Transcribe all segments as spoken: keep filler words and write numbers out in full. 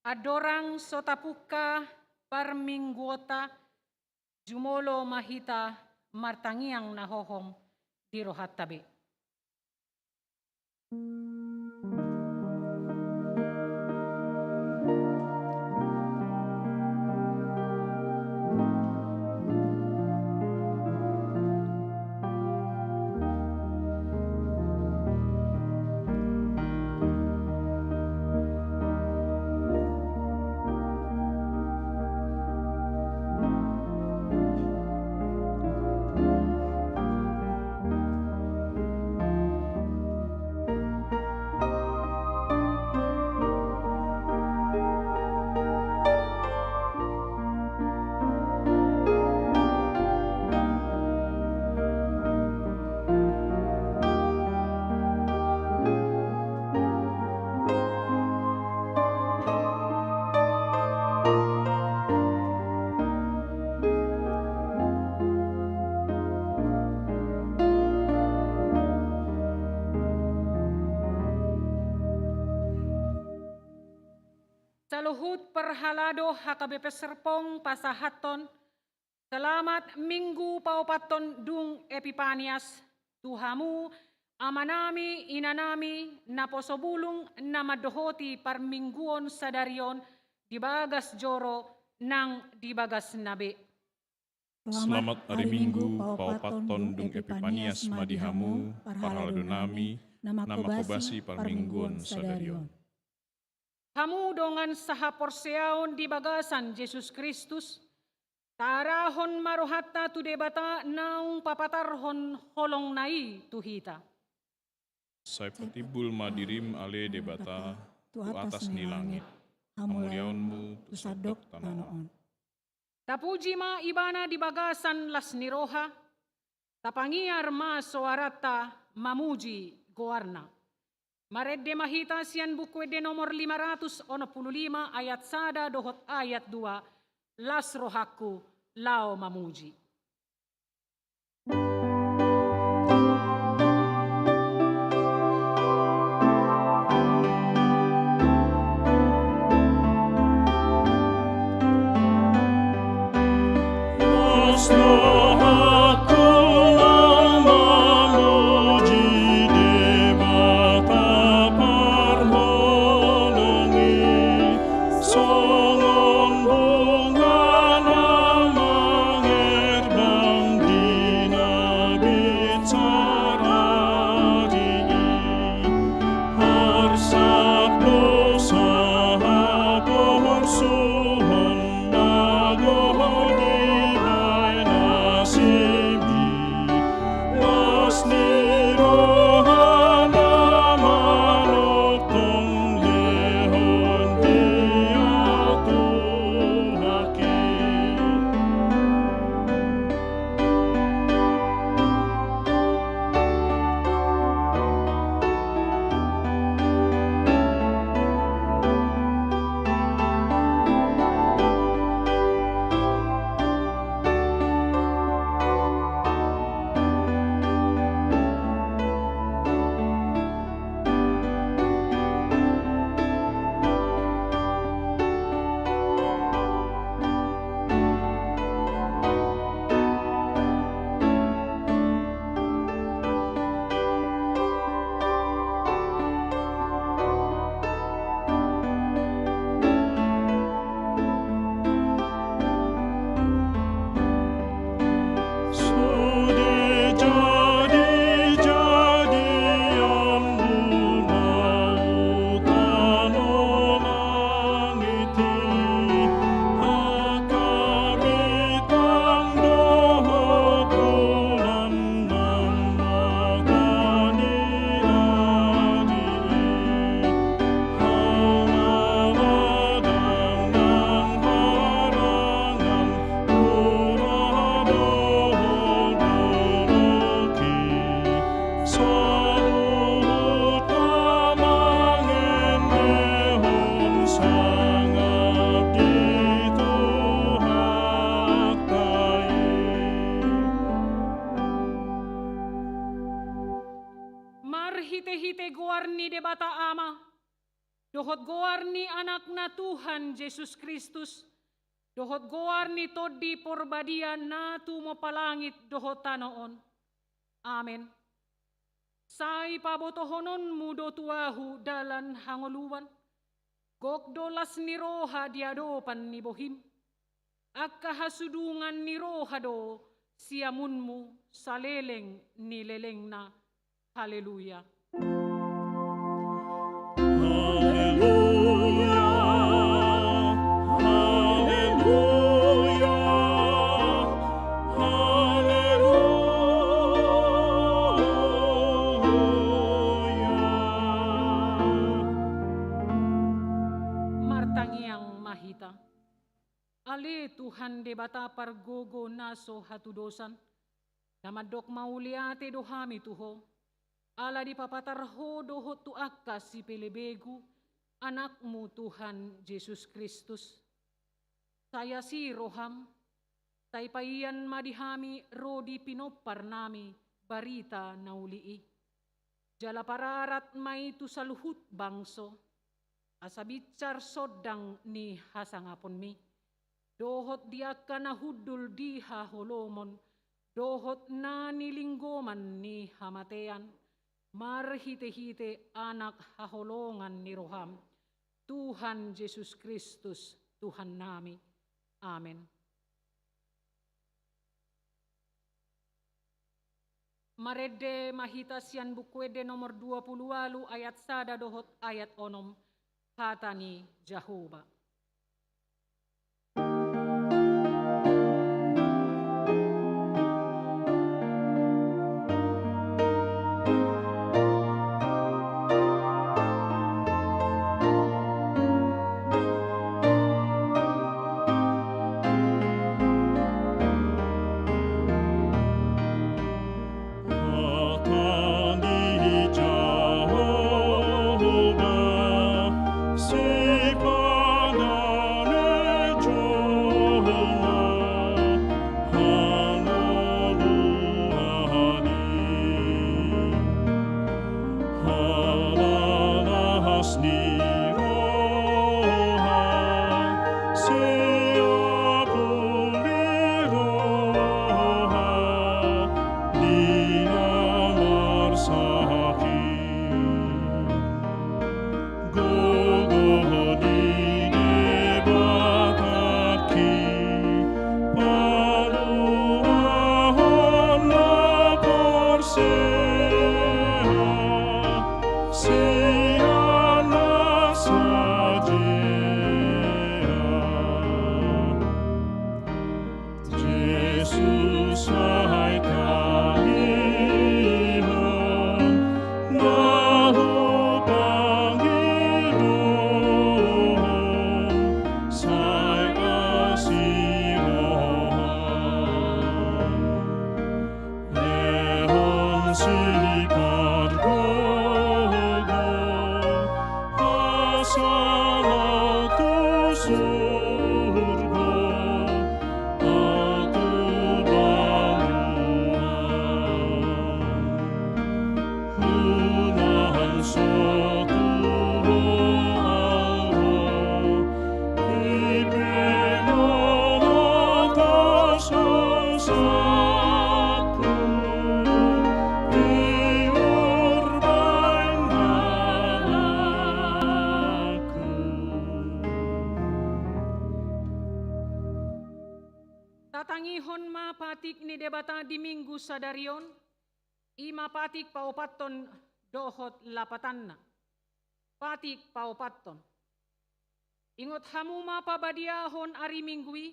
Andorang so tapungka parmingguonta, jumolo ma hita martangiang na hohom di rohanta be. Saluhut parhalado H K B P Serpong pasahathon selamat Minggu paopathon dung Epipanias tu hamu, amanami, inanami, naposo bulung na mandohoti parmingguon sadari on di bagas joro nang di bagasna be. Selamat ari Minggu paopathon dung Epipanias ma di hamu, parhaladonami, na manghobasi parmingguon sadari on. Hamu dongan sahaporseaon di bagasan Jesus Kristus, taarahon ma rohanta tu Debata naung papatarhon holongna i tu hita. Sai patimbul ma dirim ale Debata tu atas ni langit, hamuliaonmu tu sandok tano on. Tapuji ma Ibana di bagasan las ni roha, tapangiar ma soaranta mamuji goarna. Marende ma hita sian Buku Ende nomor lima ratus onom pulu lima ayat sada dohot ayat dua, las rohangku laho mamuji. Songon bunga na mangerbang di nabit sadari i, arsak do sahaporsuhon na gok dibaen asi i. Las ni roha na manongtong lehon dia tu haki. Sude jadi-jadianmuna tano langit i, angka bintang dohot bulan nang mata ni ari i. Marhite-hite goar ni Debata Ama, dohot goar ni Anakna Tuhan Jesus Kristus, dohot goar ni Tondi Porbadia na tumompa langit dohot tano on. Amen. Sai pabotohononmu do tu ahu dalan hangoluan, gok do las ni roha di adopan ni bohim. Angka hasudungan ni roha do siamunmu saleleng ni lelengna. Haleluya. Haleluya. Haleluya. Haleluya. Martangiang ma hita. Ale Tuhan Debata pargogo na so hatudosan, na mandok mauliate do hami tu Ho, ala dipapatar Ho dohot tu angka sipelebegu, Anakmu Tuhan Jesus Kristus. Sai asi roham, sai paian ma di hami ro di pinomparnami barita na uli i. Jala pararat ma i tu saluhut bangso. asa binsar sondang ni hasangaponmi, dohot di angka na hundul di haholomon, dohot na nilinggoman ni hamatean, marhitehite Anak haholongan ni roham, Tuhan Jesus Kristus, Tuhannami. Amen. Marende ma hita sian Buku Ende nomor dua pulu ualu ayat sada dohot ayat onom. Hata ni Jahowa. Jesus sai tangihon, na hupangidoan sai asi roham. Lehon sipargogo, asa lam tu surgo, ahu tu banua. Unang so tuho ahu ro, i pe ma na tangkas sahathu, di urban ni rohangku. Tatangihon ma patik ni Debata di Minggu sadari on, i ma patik paopathon dohot lapatanna. Patik paopathon. Ingot hamu ma pabadiahon ari Minggu i,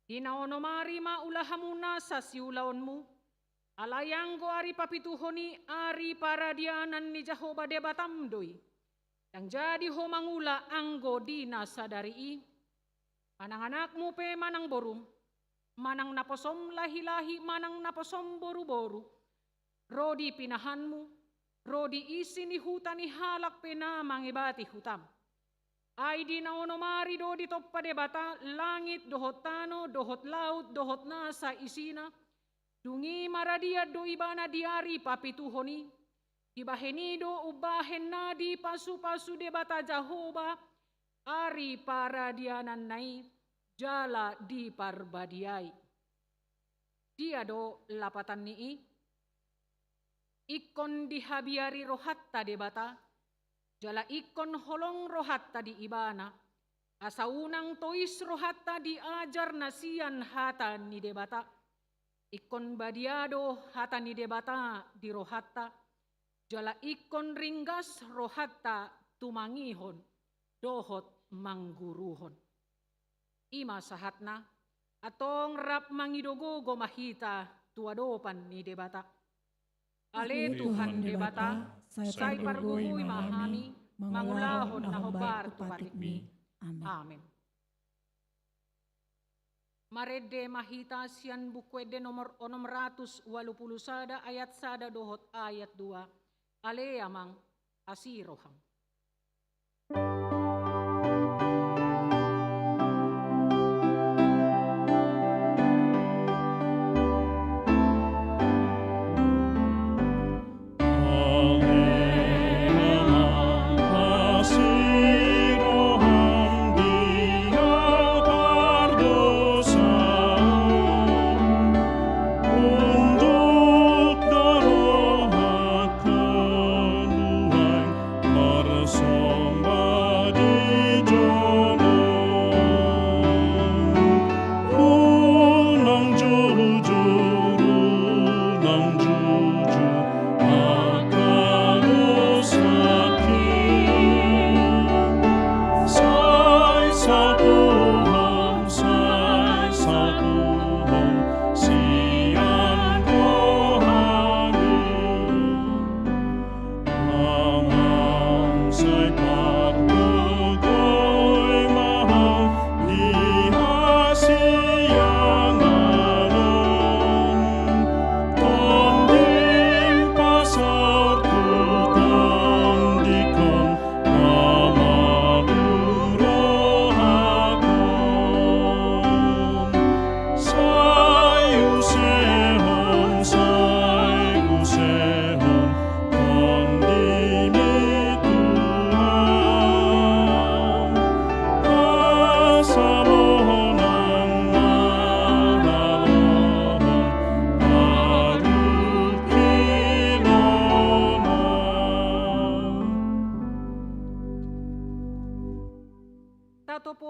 di na onom ari ma ula hamu nasa siulaonmu, alai anggo ari papituhon i ari paradianan ni Jahowa Debatam do i. Ndang jadi ho mangula anggo di na sadari i. Manang anakmu pe manang borum, manang naposom lahilahi manang naposom boruboru, ro di pinahanmu, ro di isi ni huta ni halak pe na mangebati hutam. Ai di na onom ari do ditompa Debata langit dohot tano dohot laut dohot nasa isina, dung i maradian do ibana di ari papituhon i. Dibahen i do umbahen na dipasupasu Debata Jahowa ari paradiananna i jala diparbadiai. Dia do lapatan ni i? Ingkon dihabiari rohanta Debata, jala ingkon holong rohanta di Ibana, asa unang tois rohanta di ajar na sian hata ni Debata. Ingkon badia do hata ni Debata di rohanta, jala ingkon ringgas rohanta tumangihon dohot mangguruhon. I ma sahatna, antong rap mangido gogo ma hita tu adopan ni Debata. Ale Tuhan Debata, sai pargogoi ma hami mangulahon na hombar tu patikmi. Amen. Marende ma hita sian Buku Ende nomor onom ratus ualu pulu sada ayat sada dohot ayat dua. Ale Amang, asi roham.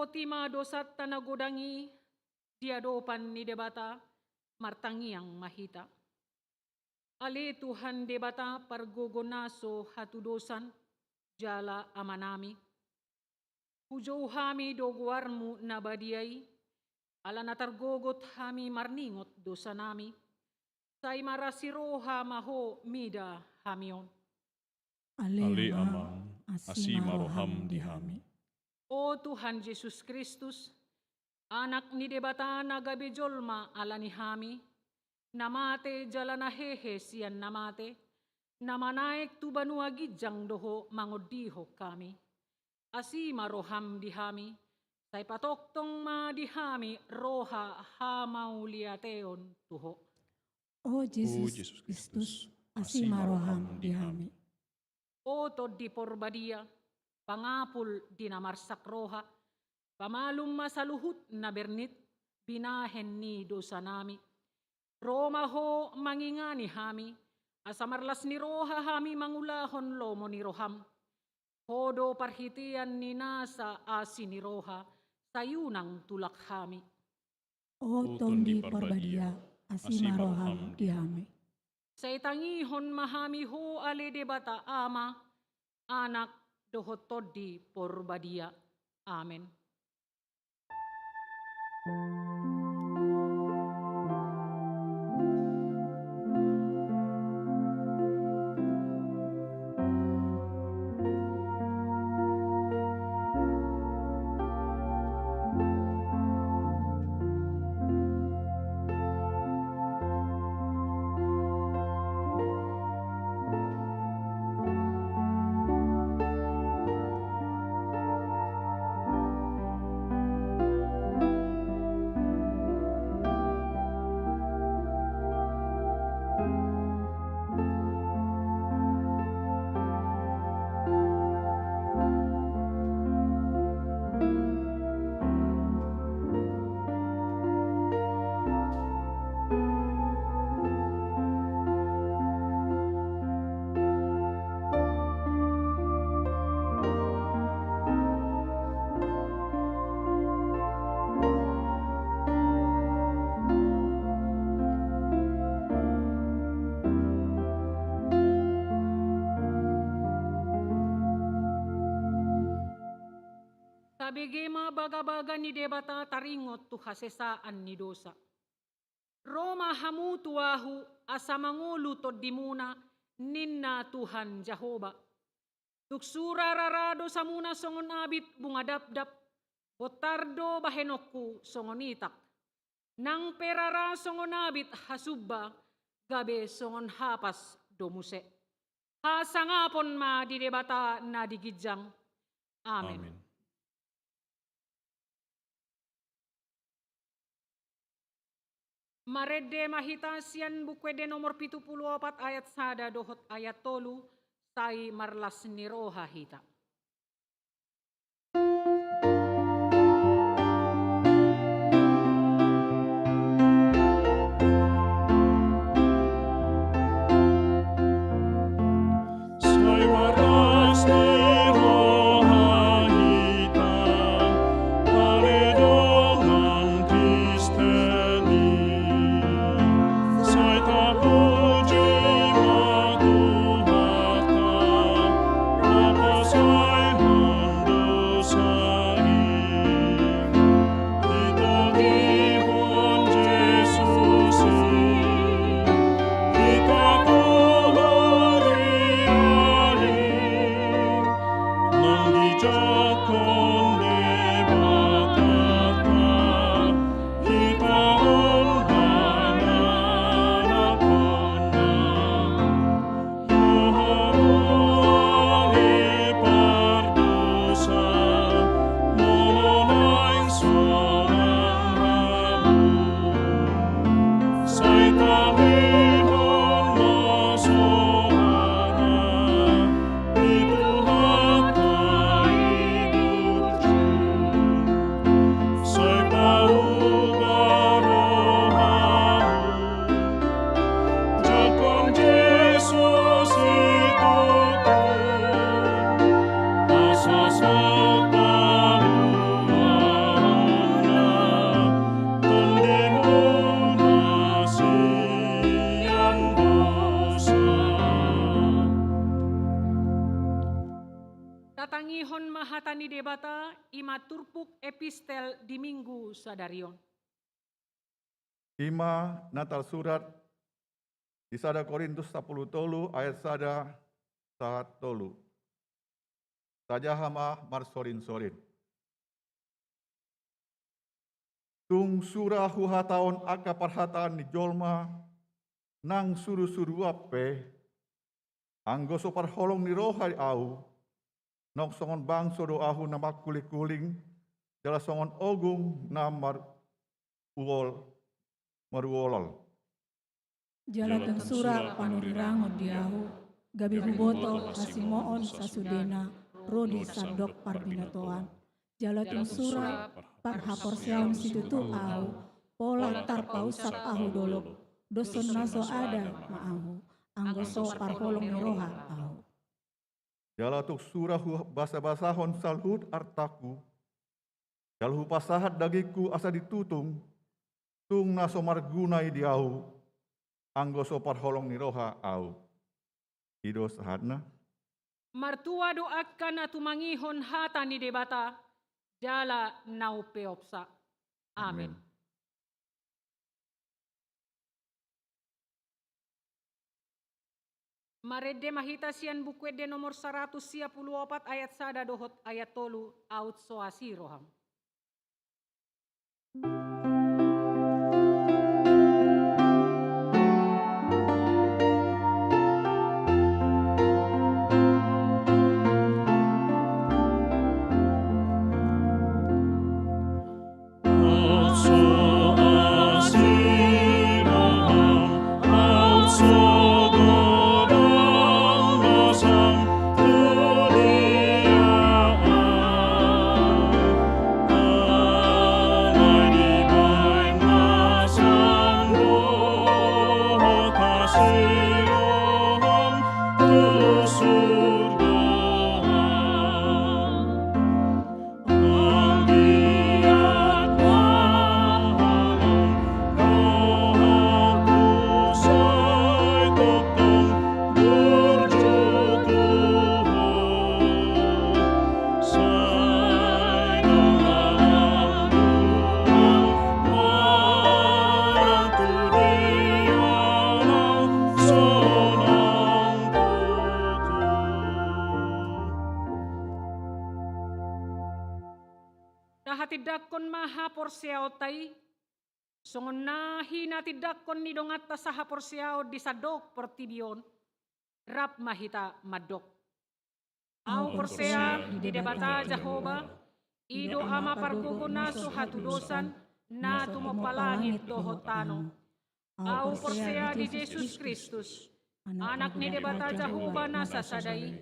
Oti ma dosanta na godang i di adopan ni Debata, martangiang ma hita. Ale Tuhan Debata pargogo na so hatudosan jala Amanami, hujou hami do goarmu na badia i, ala na targogot hami marningot dosanami, sai marasi roha ma ho mida hami on. Ale Amang, asi ma roham di hami. O Tuhan Jesus Kristus, Anak ni Debata na gabe jolma ala ni hami, na mate jala na hehe sian na mate, na manaek tu banua ginjang do ho mangondihon hami. Asi ma roham di hami, sai patongtong ma di hami roha hamauliateon tu ho. O Jesus Kristus, asi ma roham di hami. O Tondi Porbadia, pangapul di na marsak roha, pamalum ma saluhut na bernit binahen ni dosanami. Ro ma ho mangingani hami, asa marlas ni roha hami mangulahon lomo ni roham. Ho do parhitean ni nasa asi ni roha, sai unang tulak hami. O Tondi Porbadia, asi ma roham di hami. Sai tangihon ma hami ho ale Debata Ama, Anak, dohot Tondi Porbadia. Amen. Tabege ma bagabaga ni Debata taringot tu hasesaan ni dosa. Ro ma hamu tu ahu asa mangolu tondimuna, ninna Tuhan Jahowa. Tung sura rara dosamuna songon abit bunga dapdap, bontar do bahenonku songon itak. Nang pe rara songon abit hasumba, gabe songon hapas do muse. Hasangapon ma di Debata na di ginjang. Amen. Amen. Marende ma hita sian Buku Ende nomor pitu pulu opat ayat sada dohot ayat tolu, sai marlas ni roha hita. Sai marlas ni roha hita, ale dongan Kristen i, sai tapuji ma Tuhanta, na pos Tangihon ma hata ni Debata, i ma turpuk epistel di Minggu sadari on. I ma na tarsurat di sada Korintus sampulu tolu ayat sada sahat tolu. Tajaha ma marsorinsorin. Tung sura huhatahon angka parhataan ni jolma nang surusuruan pe, anggo so parholong ni roha ahu, nang songon bangso do ahu na mangkulingkuling, jala songon ogung na maruol, maruolol. Jala tung sura panurirangon di ahu, gabe huboto hasimoon sasudena ro di sandok parbinotoan. Jala tung sura parhaporseaon situtu ahu, pola tarpausap ahu dolok, doshon na so ada ma ahu, anggo so parholong ni roha ahu. Jala tung sura hubasabasahon saluhut artangku, jala hupasahat dagingku asa ditutung, tung na so marguna i di ahu, anggo so parholong ni roha ahu. I do sahatna. Martua do angka na tumangihon hata ni Debata, jala na umpeopsa. Amen. Amen. Marende ma hita sian Buku Ende nomor saratus sia pulu opat ayat sada dohot ayat tolu, aut so asi roham. Tahatindangkon ma haporseaonta i, songon na hinatindangkon ni donganta sahaporseaon di sandok portibi on, rap ma hita mandok. Ahu porsea di Debata Jahowa, i do Ama pargogo na so hatudosan, na tumompa langit dohot tano. Ahu porsea di Jesus Kristus, Anak ni Debata Jahowa na sasada i,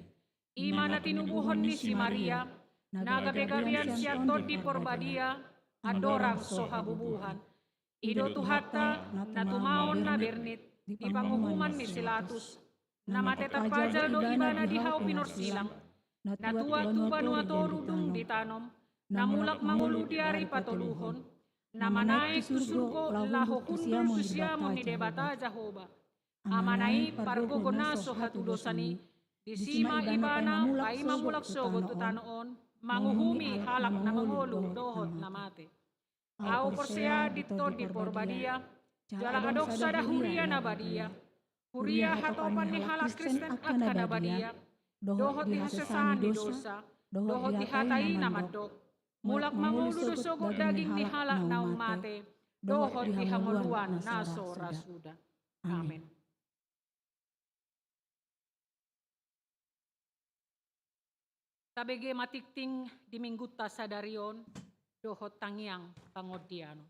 i ma na tinubuhon ni si Maria, na gabe gabean sian Tondi Porbadia, andorang so habubuhan. I do Tuhanta, na tumaon na bernit di panguhuman ni si Latus, na mate tarpajal do Ibana di hau pinorsilang, na tuat tu banua toru dung ditanom, na mulak mangolu di ari patoluhon, na manaek tu surgo laho hundul tu siamun ni Debata Jahowa. Amana i pargogo na so hatudosan i, disi ma Ibana paima mulak sogot tu tano on, manguhumi halak na mangolu dohot na mate. Ahu porsea di Tondi Porbadia, jala adong sada huria na badia, huria hatopan ni halak Kristen angka na badia, dohot di hasesaan ni dosa, dohot di hata i na mandok, mulak mangolu do sogot daging ni halak naung mate, dohot di hangoluan na so ra suda. Amen. Tabege ma tingting di Minggunta sadari on dohot tangiang pangondian on.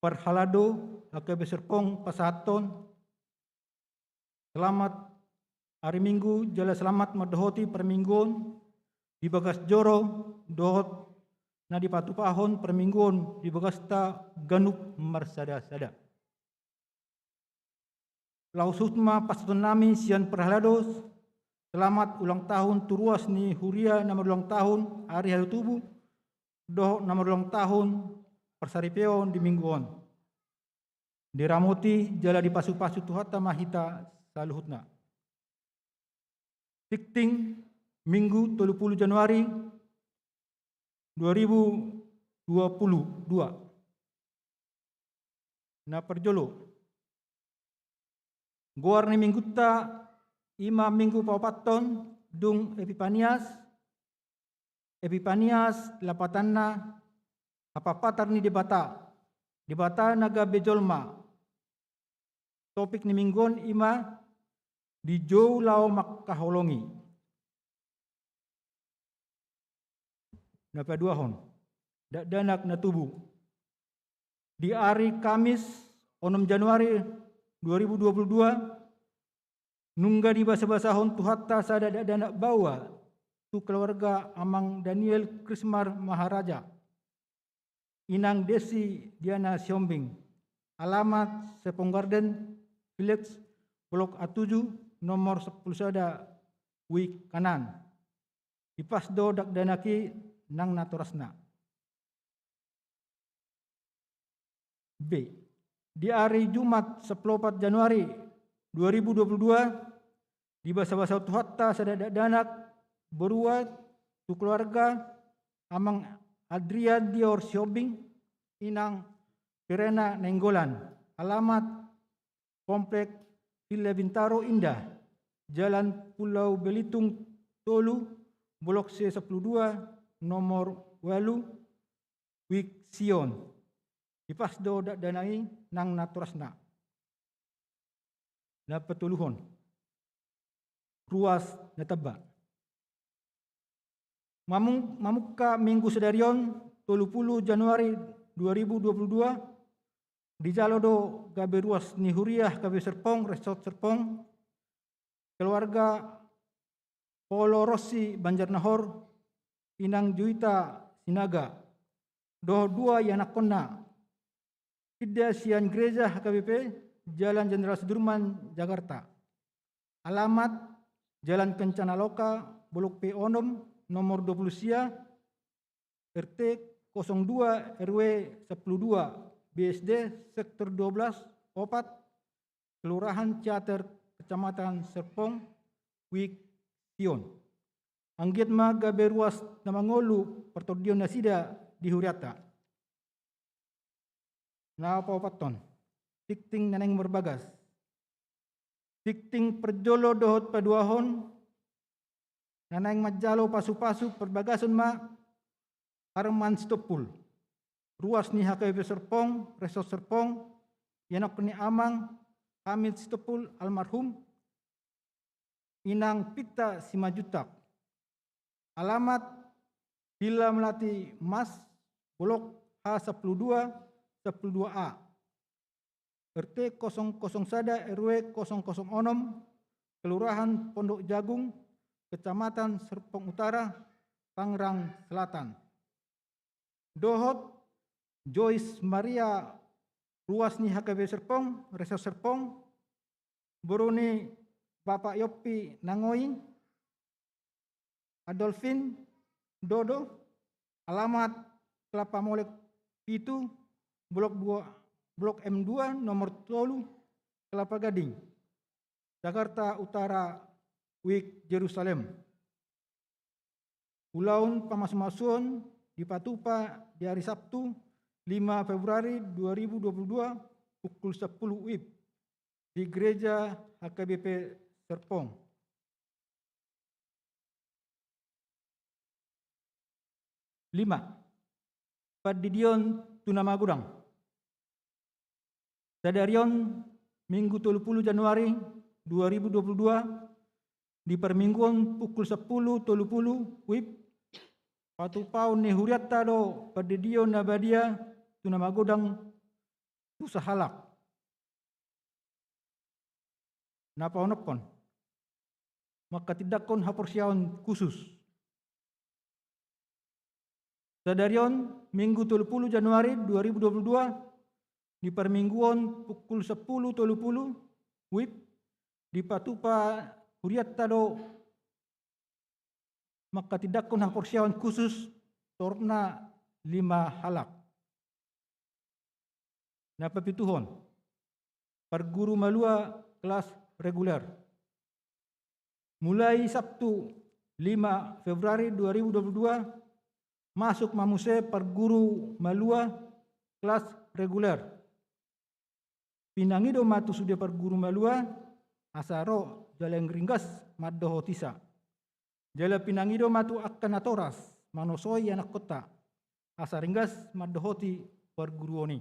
Parhalado, angka bere serpong pasahathon. Selamat ari Minggu, jala selamat mandohoti parmingguon di bagas joro dohot na dipatupahon parmingguon di bagasta ganup marsadasada. Laos hushus ma pasahatonnami sian parhalados, selamat ulang tahun tu ruas ni huria na marulang tahun ari hadutubu, dohot na marulang tahun parsaripeon di minggu on. Diramoti jala dipasupasu Tuhanta ma hita saluhutna. Tingting, Minggu tolu pulu Januari dua ribu dua pulu dua. Na parjolo, goar ni minggunta i ma minggu paopathon dung Epipanias. Epipanias lapatanna hapapatar ni Debata, Debata na gabe jolma. Topik ni minggu on i ma dijou laho mangkaholongi. Na paduahon, dakdanak na tubu. Di ari Kamis onom Januari dua ribu dua pulu dua, nunga dibasabasahon Tuhanta sada dakdanak baoa tu keluarga Amang Daniel Krismar Maharaja, Inang Desi Diana Sihombing, alamat Serpong Garden Village, Blok A tujuh, nomor sampulu sada, Wik kanan. Dipas do dakdanak i nang natorasna. B. Di ari Jumat sampulu opat Januari dua ribu dua pulu dua, dibasabasahon Tuhanta sada dakdanak baoa tu keluarga Amang Adrian Dior Sihombing, Inang Verena Nainggolan, alamat Komplek Villa Bintaro Indah, Jalan Pulau Belitung tolu, Blok C sampulu dua, nomor ualu, Wik Sion. Dipas do dakdanak i nang natorasna. Na patoluhon, ruas na tamba. Mamung-, mamungka minggu sadari on, tolu pulu Januari dua ribu dua pulu dua, dijalo do gabe ruas ni huria H K B P Serpong, Resort Serpong, keluarga Polo Rossi Banjarnahor, Inang Juita Sinaga, dohot dua ianakkonna, pinda sian gereja H K B P, Jalan Jenderal Sudirman, Jakarta. Alamat Jalan Kencana Loka, Blok P onom, nomor dua pulu sia, R T kosong dua, R W sampulu dua, B S D, sektor dua belas, opat, Kelurahan Ciater, Kecamatan Serpong, Wik Sion. Anggiat ma gabe ruas na mangolu partondion nasida di hurianta. Na paopathon, tingting na naeng marbagas. Tingting parjolo dohot paduahon, na naeng manjalo pasupasu parbagason ma Arman Sitompul, ruas ni H K B P Serpong, Resort Serpong, ianakkon ni Amang Hamid Sitompul almarhum, Inang Pinta Simanjuntak. Alamat Villa Melati Mas, Blok H sampulu dua, sampulu dua A, R T kosong kosong sada, R W kosong kosong onom, Kelurahan Pondok Jagung, Kecamatan Serpong Utara, Tangerang Selatan. Dohot Joyce Maria, ruas ni H K B P Serpong, Resort Serpong, boru ni Bapak Yoppi Nangoi, Adolfin Dodo, alamat Kelapa Molek pitu, Blok dua, Blok M dua, nomor tolu, Kelapa Gading, Jakarta Utara, Wik Jerusalem. Ulaon pamasumasuon dipatupa di ari Sabtu, lima Februari dua ribu dua puluh dua, pukul sampulu WIB, di Gereja H K B P Serpong. Lima. Pandidion tu na magodang. Sadari on, Minggu tolu pulu Januari dua ribu dua puluh dua, di parmingguon pukul sampulu tolu pulu WIB, patupaon ni hurianta do pandidion na badia tu na magodang tu sahalak. Na paonomhon, mangkatindangkon haporseaon khusus. Sadari on, Minggu tolu pulu Januari dua ribu dua puluh dua, di parmingguon pukul sampulu tolu pulu WIB, dipatupa hurianta do mangkatindangkon haporseaon khusus, toropna lima halak. Na papituhon, parguru malua kelas reguler. Mulai Sabtu lima Februari dua ribu dua puluh dua, masuk ma muse parguru malua kelas reguler. Pinangido ma tu sude parguru malua asa ro jala ringgas mandohotisa. Jala pinangido ma tu angka natoras manosoi anakkonta asa ringgas mandohoti parguruon i.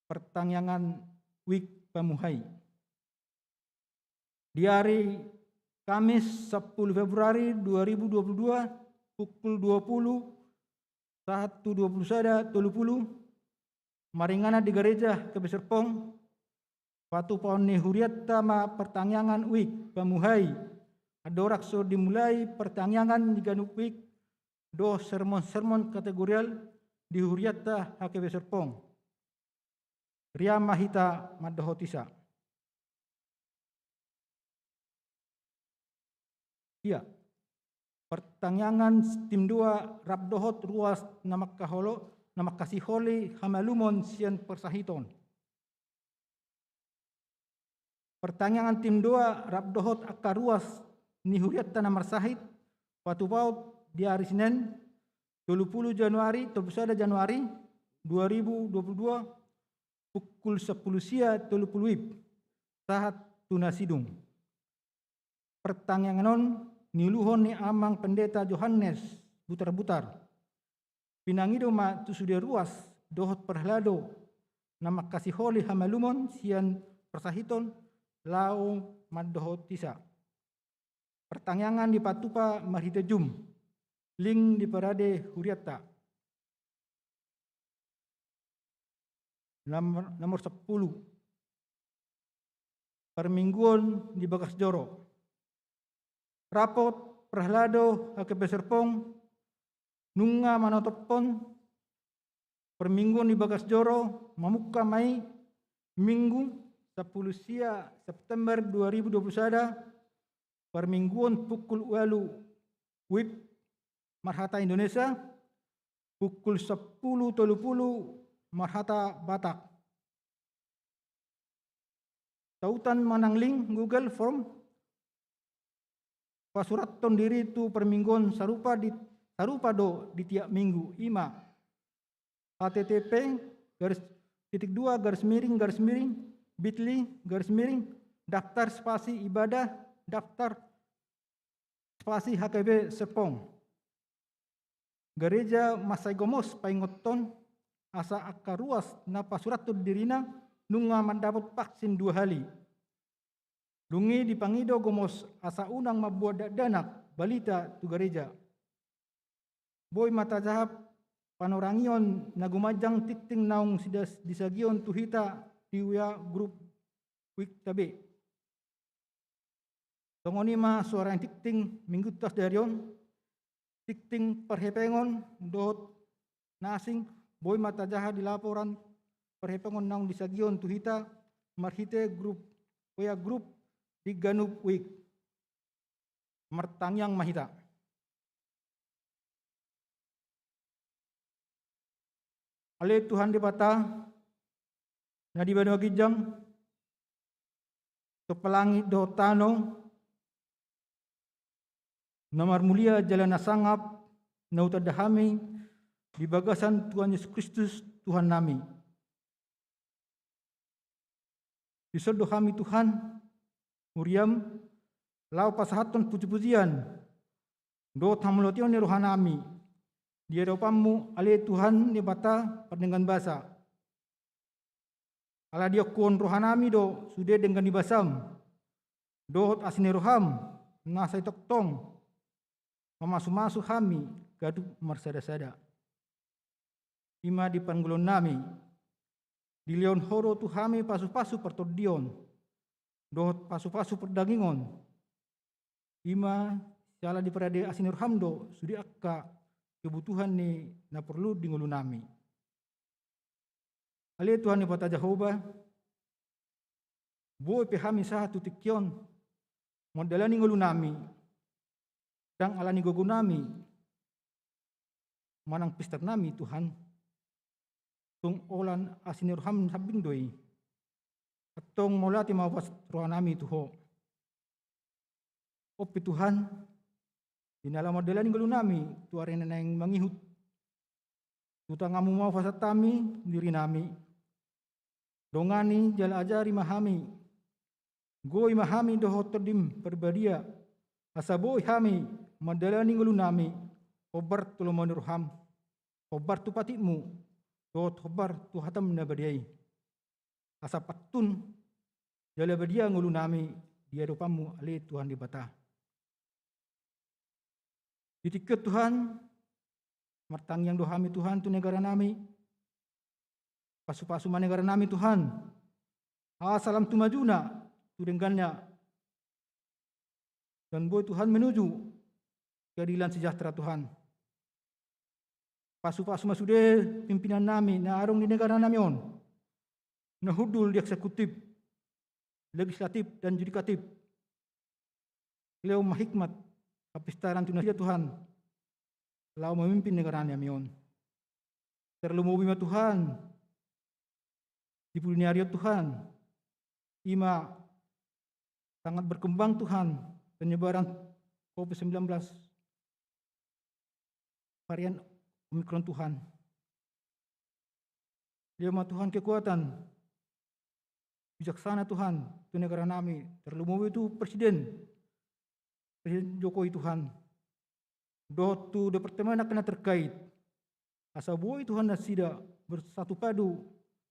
Pertangiangan wijk pamuhai. Di ari Kamis sepuluh Februari dua ribu dua puluh dua, pukul dua puluh sahat tu dua puluh sada tolu puluh, maringanan di gareja H K B Serpong, patupaon ni hurianta ma pertangiangan wijk pamuhai. Andorang so dimulai pertangiangan di ganup wijk dohot sermon-sermon kategorial di hurianta H K B Serpong, rian ma hita mandohotisa. Ia, pertangiangan tim dua rap dohot ruas na mangkaholo, na mangkasiholi hamalumon sian parsahiton. Pertangiangan tim dua rap dohot angka ruas ni hurianta na marsahit, patupaon di ari Senen, tolu puluh Januari, tolu puluh sada Januari dua ribu dua puluh dua, pukul sepuluh sia tolu puluh wib, sahat tu na sidung. Pertangiangan on niuluhon ni Amang Pendeta Johannes Butarbutar. Pinangido ma tu sude ruas dohot parhalado na mangkasiholi hamalumon sian parsahiton laho mandohotisa. Pertangiangan dipatupa marhite Zoom. Link diparade hurianta. Nomor, nomor sepuluh. Parmingguon di bagas joro. Rapot parhalado H K B Serpong nunga manotophon parmingguon di bagas joro, mamungka ma i Minggu sepuluh sia September dua ribu dua puluh sada, parmingguon pukul ualu wib marhata Indonesia, pukul sepuluh tolu puluh marhata Batak. Tautan manang link Google Form, pasurathon diri tu parmingguon sarupa di, sarupa do di tiap minggu, i ma H T T P garis, titik dua, garis miring, garis miring, bit li, garis miring, daftar spasi ibadah, daftar spasi H K B Serpong. Gareja mansai gomos paingothon asa angka ruas na pasurathon dirina nunga mandapot vaksin dua hali. Dung i dipangido gomos asa unang mamboan dakdanak balita tu gareja. Boi ma tajaha panorangion na gumanjang tingting naung sidas-, disagion tu hita di W A grup wijk ta be. Songon i ma suara ni tingting minggunta sadari on, tingting parhepengon dohot na asing, boi ma tajaha di laporan parhepengon naung disagion tu hita marhite grup, W A grup di ganup wijk. Martangiang ma hita. Ale Tuhan Debata, na di banua ginjang, somba langit dohot tano, na marmulia jala na sangap, na hutanda hami di bagasan Tuhan Jesus Kristus, Tuhan nami. Dison do hami Tuhan, huriam, laho pasahathon pujipujian dohot hamauliateon ni roha nami di adopanmu, ale Tuhan Debata pardenggan basa. Ala diongkuhon roha nami do sude denggan ni basam dohot asi ni roham na sai tongtong mamasumasu hami ganup marsadasada. I ma di parngoluon nami, dilehon Ho do tu hami pasupasu partondion dohot pasupasu pardagingon. I ma siala diparade asi ni roham do sude angka kebutuhan ni na porlu di ngolu nami. Ale Tuhan Debata Jahowa, boi pe hami sahat tu tingki on mandalani ngolu nami, ndang ala ni gogo nami manang pistar nami, Tuhan. Tung holan asi ni roham sambing do i. Antong mauliate ma hupasahat rohanami tu Ho. On pe Tuhan, di na laho mandalani ngolunami tu ari na naeng mangihut, tu tanganmu ma hupasahat hami dirinami. Dongani jala ajari ma hami, gogoi ma hami dohot Tondim Parbadia, asa boi hami mandalani ngolunami hombar tu lomo ni roham, hombar tu patikmu, dohot hombar tu hatam na badia i. Asa pantun jala badia ngolunami di adopanmu, ale Tuhan Debata. Di tingki on Tuhan, martangiang do hami Tuhan tu negaranami. Pasupasu ma negaranami Tuhan, asa lam tu majuna, tu dengganna. Dan boi Tuhan menuju keadilan sejahtera Tuhan. Pasupasu ma sude pimpinannami na adong di negaranami on, na hundul di eksekutif, legislatif dan yudikatif. Lehon ma hikmat, hapistaran tu nasida Tuhan, laho memimpin negaranami on. Tarlumobi ma Tuhan, di pudi ni ari on Tuhan, i ma sangat berkembang Tuhan penyebaran covid sembilan belas varian Omikron Tuhan. Lehon ma Tuhan kekuatan, bijaksana Tuhan, tu negaranami, tarlumobi tu Presiden, Presiden Jokowi Tuhan, dohot tu departemen na terkait, asa boi Tuhan nasida bersatu padu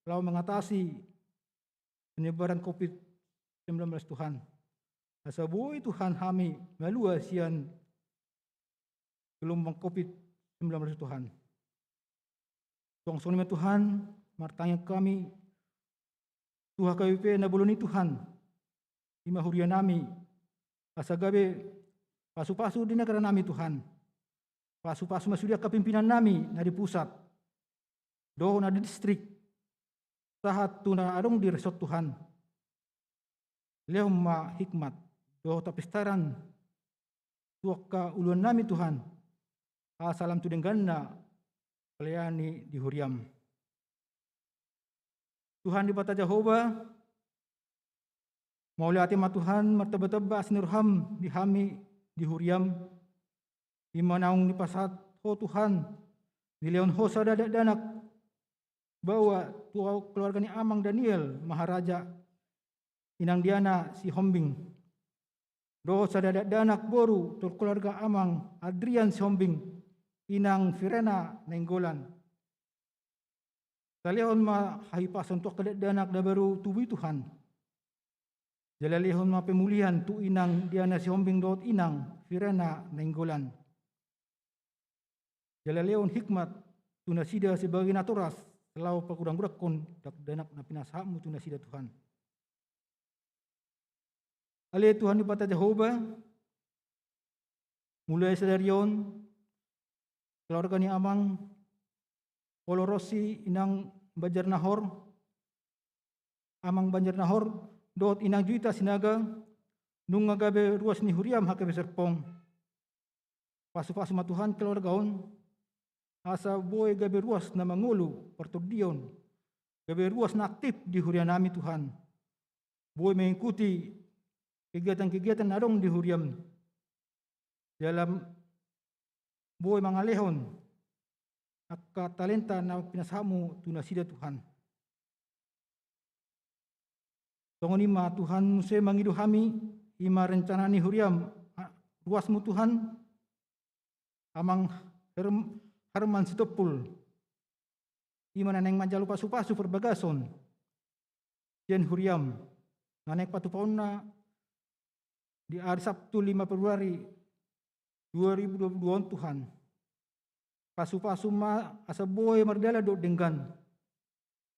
laho mengatasi penyebaran covid sembilan belas Tuhan. Asa boi Tuhan hami malua sian gelombang covid sembilan belas Tuhan. Suang songon i ma Tuhan, martangiang hami tu H K B P na bolon i Tuhan, i ma hurianami, asa gabe pasupasu di negaranami Tuhan. Pasupasu ma sude angka pimpinannami na di pusat dohot na di distrik, sahat tu na adong di resort Tuhan. Lehon ma hikmat dohot hapistaran tu angka uluannami Tuhan, asa lam tu dengganna pelayanan di huriam. Tuhan Debata Jahowa, mauliate ma Tuhan, martambatamba asi ni roham di hami di huriam, i ma naung dipasahat Ho Tuhan, dilehon Ho sada dakdanak baoa tu keluarga ni Amang Daniel Maharaja, Inang Diana Sihombing. Dohot sada dakdanak boru tu keluarga Amang Adrian Sihombing, Inang Firena Nainggolan. Asa lehon ma hahipason tu angka dakdanak na baru tubu i Tuhan. Jala lehon ma pemulihan tu Inang Diana Sihombing dohot Inang Firena Nainggolan. Jala lehon hikmat tu nasida sebagai natoras, laho pagodang-godanghon dakdanak na pinasahatmu tu nasida Tuhan. Ale Tuhan Debata Jahowa, mulai sadari on, keluarga ni Amang Olo Rossi, Inang Banjarnahor, Amang Banjarnahor, dohot Inang Juita Sinaga, nunga gabe ruas ni huriam H K B P Serpong. Pasupasu ma Tuhan keluarga on, asa boi gabe ruas na mangolu partondion, gabe ruas na aktif di hurianami Tuhan. Boi mengikuti kegiatan-kegiatan na adong di huriam. Jala boi mangalehon angka talenta na pinasahatmu tu nasida Tuhan. Songon i ma Tuhan muse mangido hami, i ma rencana ni huriam, a, ruasmu Tuhan, Amang Herm-, Herman Sitompul, i ma na naeng manjalo pasupasu parbagason sian huriam, na naeng patupaonna di ari Sabtu lima Februari dua ribu dua puluh dua on Tuhan. Pasupasu ma asa boi mardalan dohot denggan,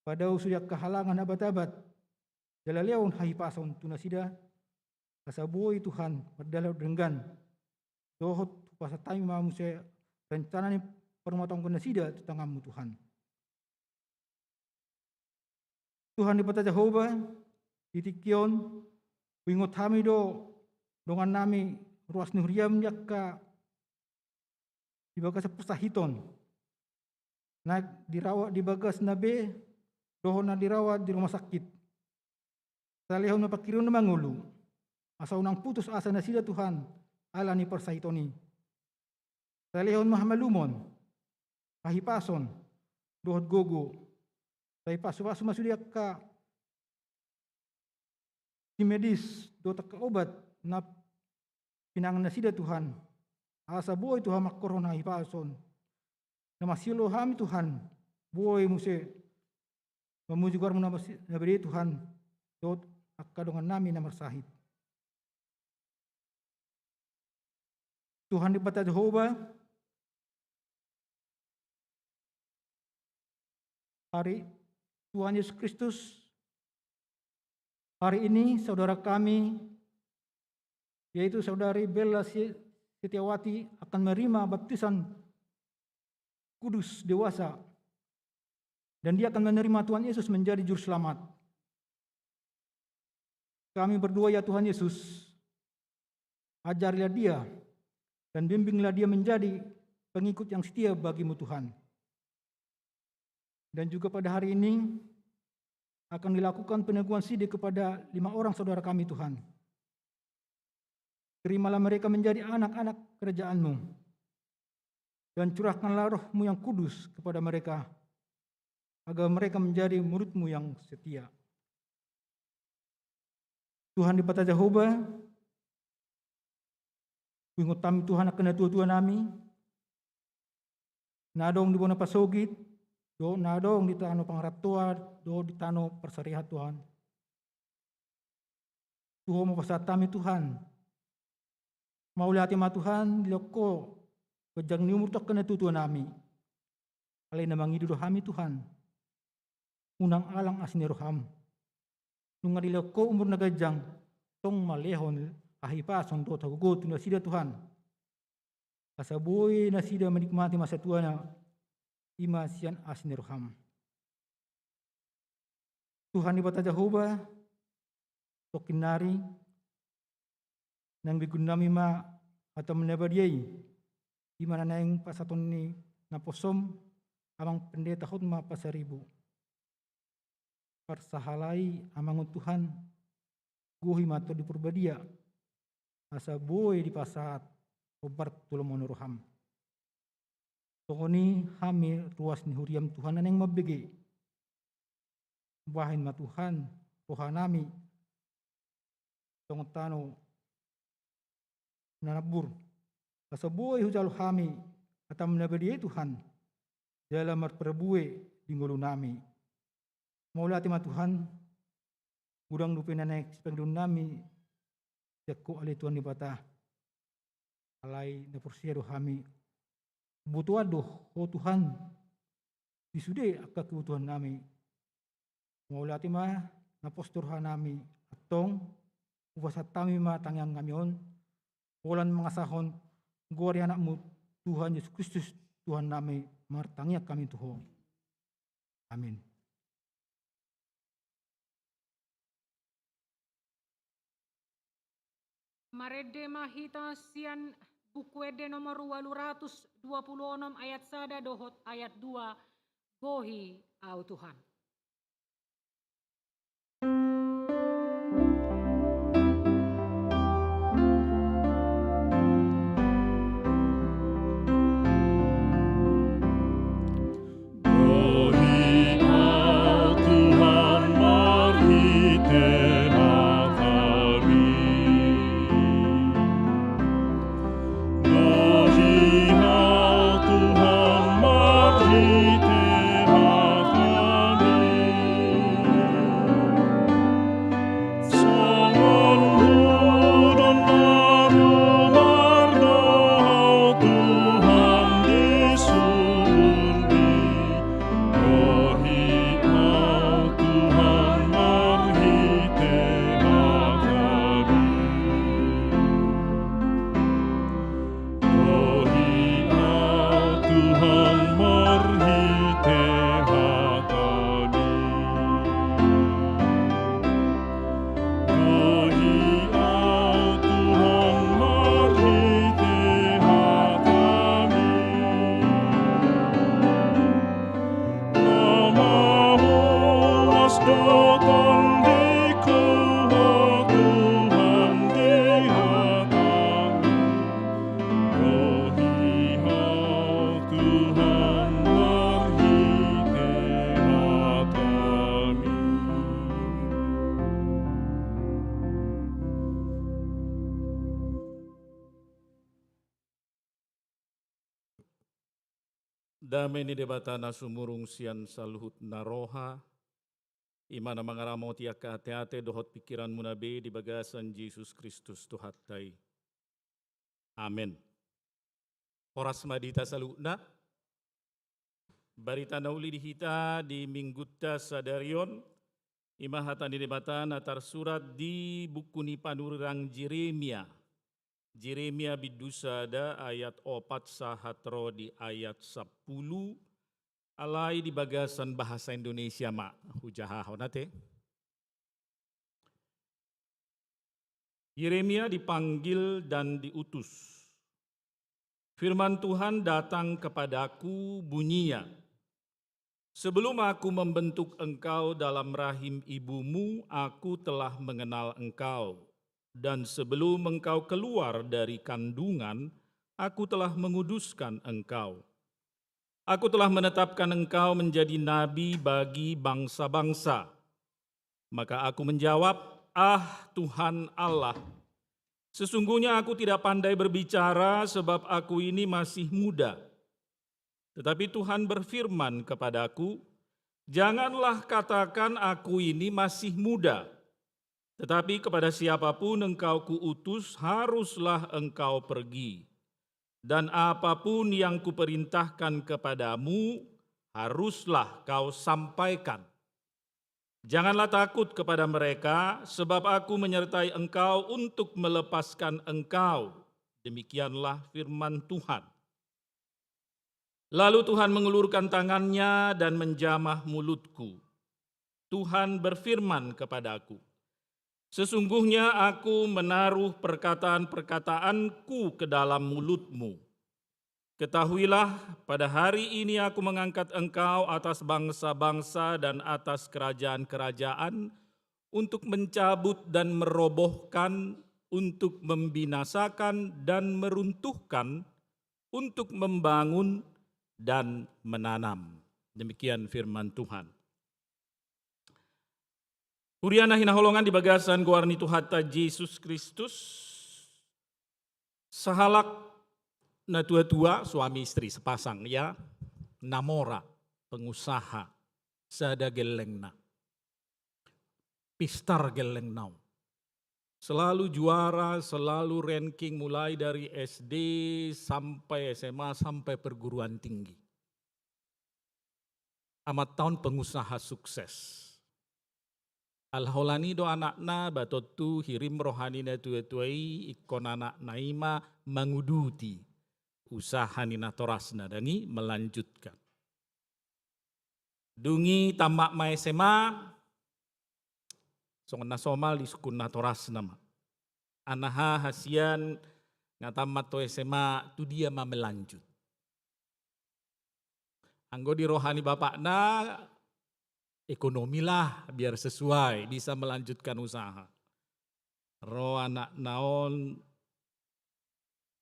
padao sude angka halangan abat-abat, jala lehon hahipason tu nasida, asa boi Tuhan mardalan dohot denggan. Dohot hupasahat hami ma muse rencana ni parumatanggaon nasida tu tanganmu Tuhan. Tuhan Debata Jahowa, di tingki on, huingot hami do dongannami ruas ni huriam di angka di bagasan parsahiton, na dirawat di bagasna be, dohot na dirawat di rumah sakit. Sai lehon ma pangkirimon na mangolu, asa unang putus asa nasida Tuhan, ala ni parsahiton i. Sai lehon ma hamalumon, hahipason, dohot gogo. Sai pasupasu ma sude angka tim medis dohot angka obat na pinangan nasida Tuhan, asa boi Tuhan mangkorhon hahipason. Na masiol do hami Tuhan, boi muse mamuji goarmu na masi-, na badia Tuhan, dohot angka dongannami na marsahit. Tuhan Debata Jahowa, hari Tuhan Yesus Kristus, hari ini saudara kami, yaitu saudari Bella Si-, Setiawati akan menerima baptisan kudus dewasa, dan dia akan menerima Tuhan Yesus menjadi Juru Selamat. Kami berdoa, ya Tuhan Yesus, ajarilah dia dan bimbinglah dia menjadi pengikut yang setia bagimu, Tuhan. Dan juga pada hari ini akan dilakukan peneguhan side kepada lima orang saudara kami, Tuhan. Terimalah mereka menjadi anak-anak kerajaan-Mu, dan curahkanlah Roh-Mu yang kudus kepada mereka, agar mereka menjadi murid-Mu yang setia. Tuhan Debata Jahowa, huingot hami Tuhan angka natuatuanami, na adong di bona pasogit, dohot na adong di tano pangarantoan, dohot di tano parsariahan, Tuhan. Tu Ho ma hupasahat hami, Tuhan. Mauliate ma, Tuhan, dilehon Ho ganjang ni umur tu angka natuatuanami. Alai na mangido do hami, Tuhan. Unang alang asi ni roham. Nunga dilehon Ho umur na ganjang, tong ma lehon hahipason dohot hagogoon tu nasida, Tuhan. Asa boi nasida menikmati masa tuana, i ma sian asi ni roham. Tuhan Debata Jahowa, tongkin nari, naeng begeonnami ma hataM na badia i, i ma na naeng pasahaton ni naposoM, Amang Pendeta Hotma Pasaribu. Parsahalai Amang on, Tuhan, gohi ma Tondi Parbadia, asa boi dipasahat hombar tu lomo ni roham. Songon i hami ruas ni huriaM, Tuhan, na naeng mambege. Bahen ma, Tuhan, rohanami songon tano na nambur, asa boi hujalo hami hataM na badia i, Tuhan, jala marparbue di ngolunami. Mauliate ma, Tuhan. Godang dope na naeng sipangidoonnami sian Ho ale, Tuhan Debata. Alai na porsea do hami, hubotoan do Ho, Tuhan, di sude angka kebutuhannami. Mauliate ma, na pos do rohanami. Antong, hupasahat hami ma tangiangnami on, holan mangasahon goar ni AnakMu, Tuhan Jesus Kristus, Tuhannami, martangiang hami tu Ho. Amin. Marende ma hita sian Buku Ende nomor ualu ratus dua pulu onom, ayat sada dohot ayat dua. Gohi Ahu, Tuhan. Gohi Ahu, Tuhan, marhite hataMi. Gohi Ahu, Tuhan, marhite hataMi. Songon hudon na rumar do Ho, Tuhan, di suburMi. Gohi Ahu, Tuhan, marhite hataMi. Gohi Ahu, Tuhan, marhite hataMi. Gohi Ahu, Tuhan, marhite hataMi. Na mahoas do tondingku Dame ni Debata na sumurung sian saluhut na roha, i ma na mangaramoti angka ateate dohot pingkiranmuna be di bagasan Jesus Kristus Tuhanta i. Amen. Horas ma di hita saluhutna. Barita na uli di hita di minggunta sadari on, i ma hata ni Debata na tarsurat di buku ni panurirang Jeremia. Jeremia bindu sada ayat opat sahat ro di ayat sampulu, alai di bagasan bahasa Indonesia ma hujahahon ate. Yeremia dipanggil dan diutus. Firman Tuhan datang kepadaku, bunyinya, "Sebelum aku membentuk engkau dalam rahim ibumu, aku telah mengenal engkau. Dan sebelum engkau keluar dari kandungan, aku telah menguduskan engkau. Aku telah menetapkan engkau menjadi nabi bagi bangsa-bangsa." Maka aku menjawab, "Ah, Tuhan Allah, sesungguhnya aku tidak pandai berbicara, sebab aku ini masih muda." Tetapi Tuhan berfirman kepadaku, "Janganlah katakan, 'Aku ini masih muda.' Tetapi kepada siapapun engkau kuutus, haruslah engkau pergi. Dan apapun yang kuperintahkan kepadamu, haruslah kau sampaikan. Janganlah takut kepada mereka, sebab aku menyertai engkau untuk melepaskan engkau." Demikianlah firman Tuhan. Lalu Tuhan mengulurkan tangannya dan menjamah mulutku. Tuhan berfirman kepadaku, "Sesungguhnya aku menaruh perkataan-perkataanku ke dalam mulutmu. Ketahuilah, pada hari ini aku mengangkat engkau atas bangsa-bangsa dan atas kerajaan-kerajaan, untuk mencabut dan merobohkan, untuk membinasakan dan meruntuhkan, untuk membangun dan menanam." Demikian firman Tuhan. Huria na hinaholongan di bagasan goar ni Tuhanta Jesus Kristus, sahalak natua-tua, suami istri sepasang, ya, na mora, pengusaha, sada gellengna. Pistar gellengna on. Selalu juara, selalu ranking, mulai dari S D sampai S M A sampai perguruan tinggi. Amanta on pengusaha sukses. Alai holan i do anakna, ba tontu hirim roha ni natua-tua i, ingkon anakna i ma manguduti usaha ni natorasna, dang i melanjutkan. Dung i tamat ma S M A, songon na somal disungkun natorasna ma, "Anaha, hasian, nga tamat ho S M A, tu dia ma melanjut?" Anggo di roha ni bapakna, ekonomi lah, biar sesuai, bisa melanjutkan usaha. Ro anakna on,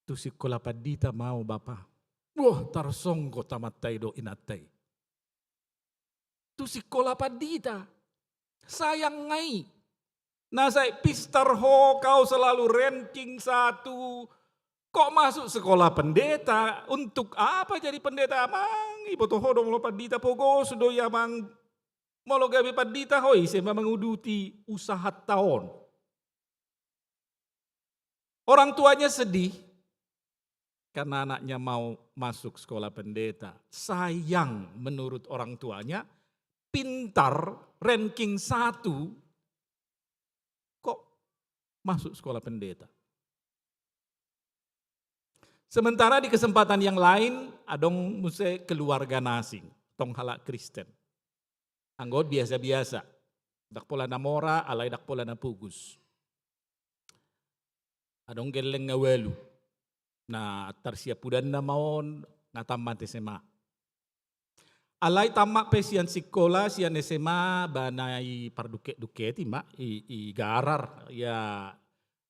"Tu sikola pandita ma au, Bapa." Wah, tarsonggot amanta i dohot inanta i. "Tu sikola pandita? Sayang nga i. Na sai pistar ho, kau selalu ranking satu. Kok masuk sekolah pendeta? Untuk apa jadi pendeta, Amang? Iboto ho do molo pandita, pogos do i, Amang. Molo gabe pandita ho, ise ma manguduti usahanta on?" Orang tuanya sedih karena anaknya mau masuk sekolah pendeta. Sayang, menurut orang tuanya, pintar, ranking satu, kok masuk sekolah pendeta. Sementara di kesempatan yang lain, adong muse keluarga na asing, tong halak Kristen. Anggo on biasa-biasa. Ndang pola na mora, alai ndang pola na pogos. Adong gelleng na ualu. Na tarsiampudanna ma on, nga tamat S M A. Alai tamat pe sian sikola, sian S M A, ba na i pardungket-dungket i ma, i, i garar. Ya,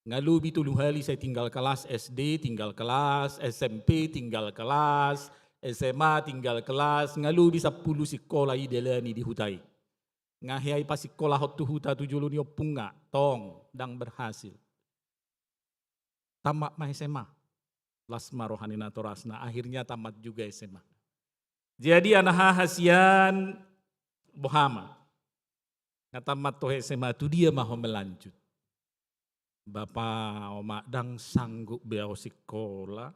nga lobi tolu hali sai tinggal kelas, S D tinggal kelas, S M P tinggal kelas, S M A tinggal kelas, nga lobi sampulu sikola i dalani di huta i. Nga hea ipasikolahon tu huta tu jolo ni ompungna, tong, ndang berhasil. Tamat ma S M A. Las ma roha ni natorasna, akhirnya tamat juga S M A. Jadi anak haha sian boha ma. Nga tamat ho S M A, tu dia ma ho melanjut? Bapa, omak, ndang sanggup be au sikola.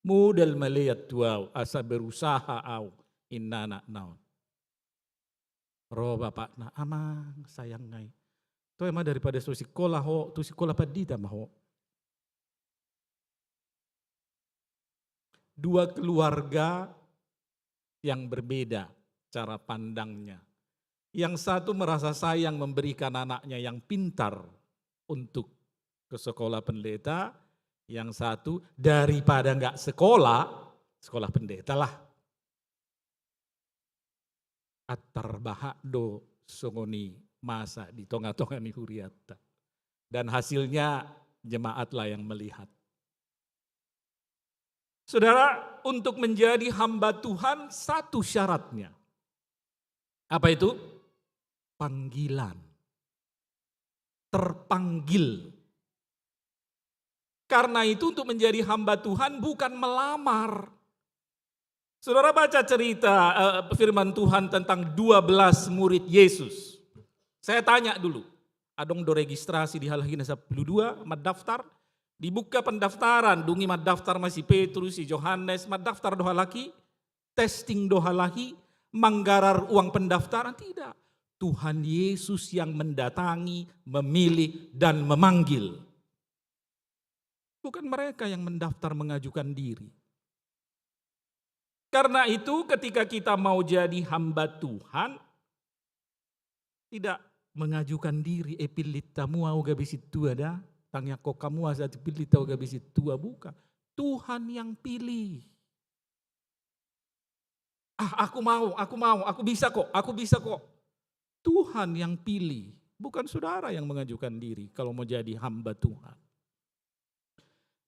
Modal malean tu au, asa berusaha au, inna anakna on. Ro bapakna, amang, sayang nai. Toe ma, daripada so sikola ho, tu sikola pandita ma ho. Dua keluarga yang berbeda cara pandangnya. Yang satu merasa sayang memberikan anaknya yang pintar untuk ke sekolah pendeta, yang satu daripada nggak sekolah, sekolah pendeta lah. Antar bahak do songon i masa di tonga-tonga ni hurianta. Dan hasilnya jemaatlah yang melihat. Saudara, untuk menjadi hamba Tuhan satu syaratnya. Apa itu? Panggilan. Terpanggil. Karena itu untuk menjadi hamba Tuhan bukan melamar. Saudara baca cerita, eh, firman Tuhan tentang dua belas murid Yesus. Saya tanya dulu, adong do registrasi di halak i na sampulu dua, mandaftar, dibuka pendaftaran, dung i mandaftar ma si Petrus, si Johannes, mandaftar do halak i, testing do halak i, manggarar uang pendaftaran, tidak. Tuhan Yesus yang mendatangi, memilih, dan memanggil. Bukan mereka yang mendaftar mengajukan diri. Karena itu, ketika kita mau jadi hamba Tuhan, tidak mengajukan diri, eh, pillit hamu au gabe sintua da, tangiangkon hamu asa pillit au gabe sintua, bukan. Tuhan yang pilih. Ah, aku mau, aku mau, aku bisa kok, aku bisa kok. Tuhan yang pilih, bukan saudara yang mengajukan diri kalau mau jadi hamba Tuhan.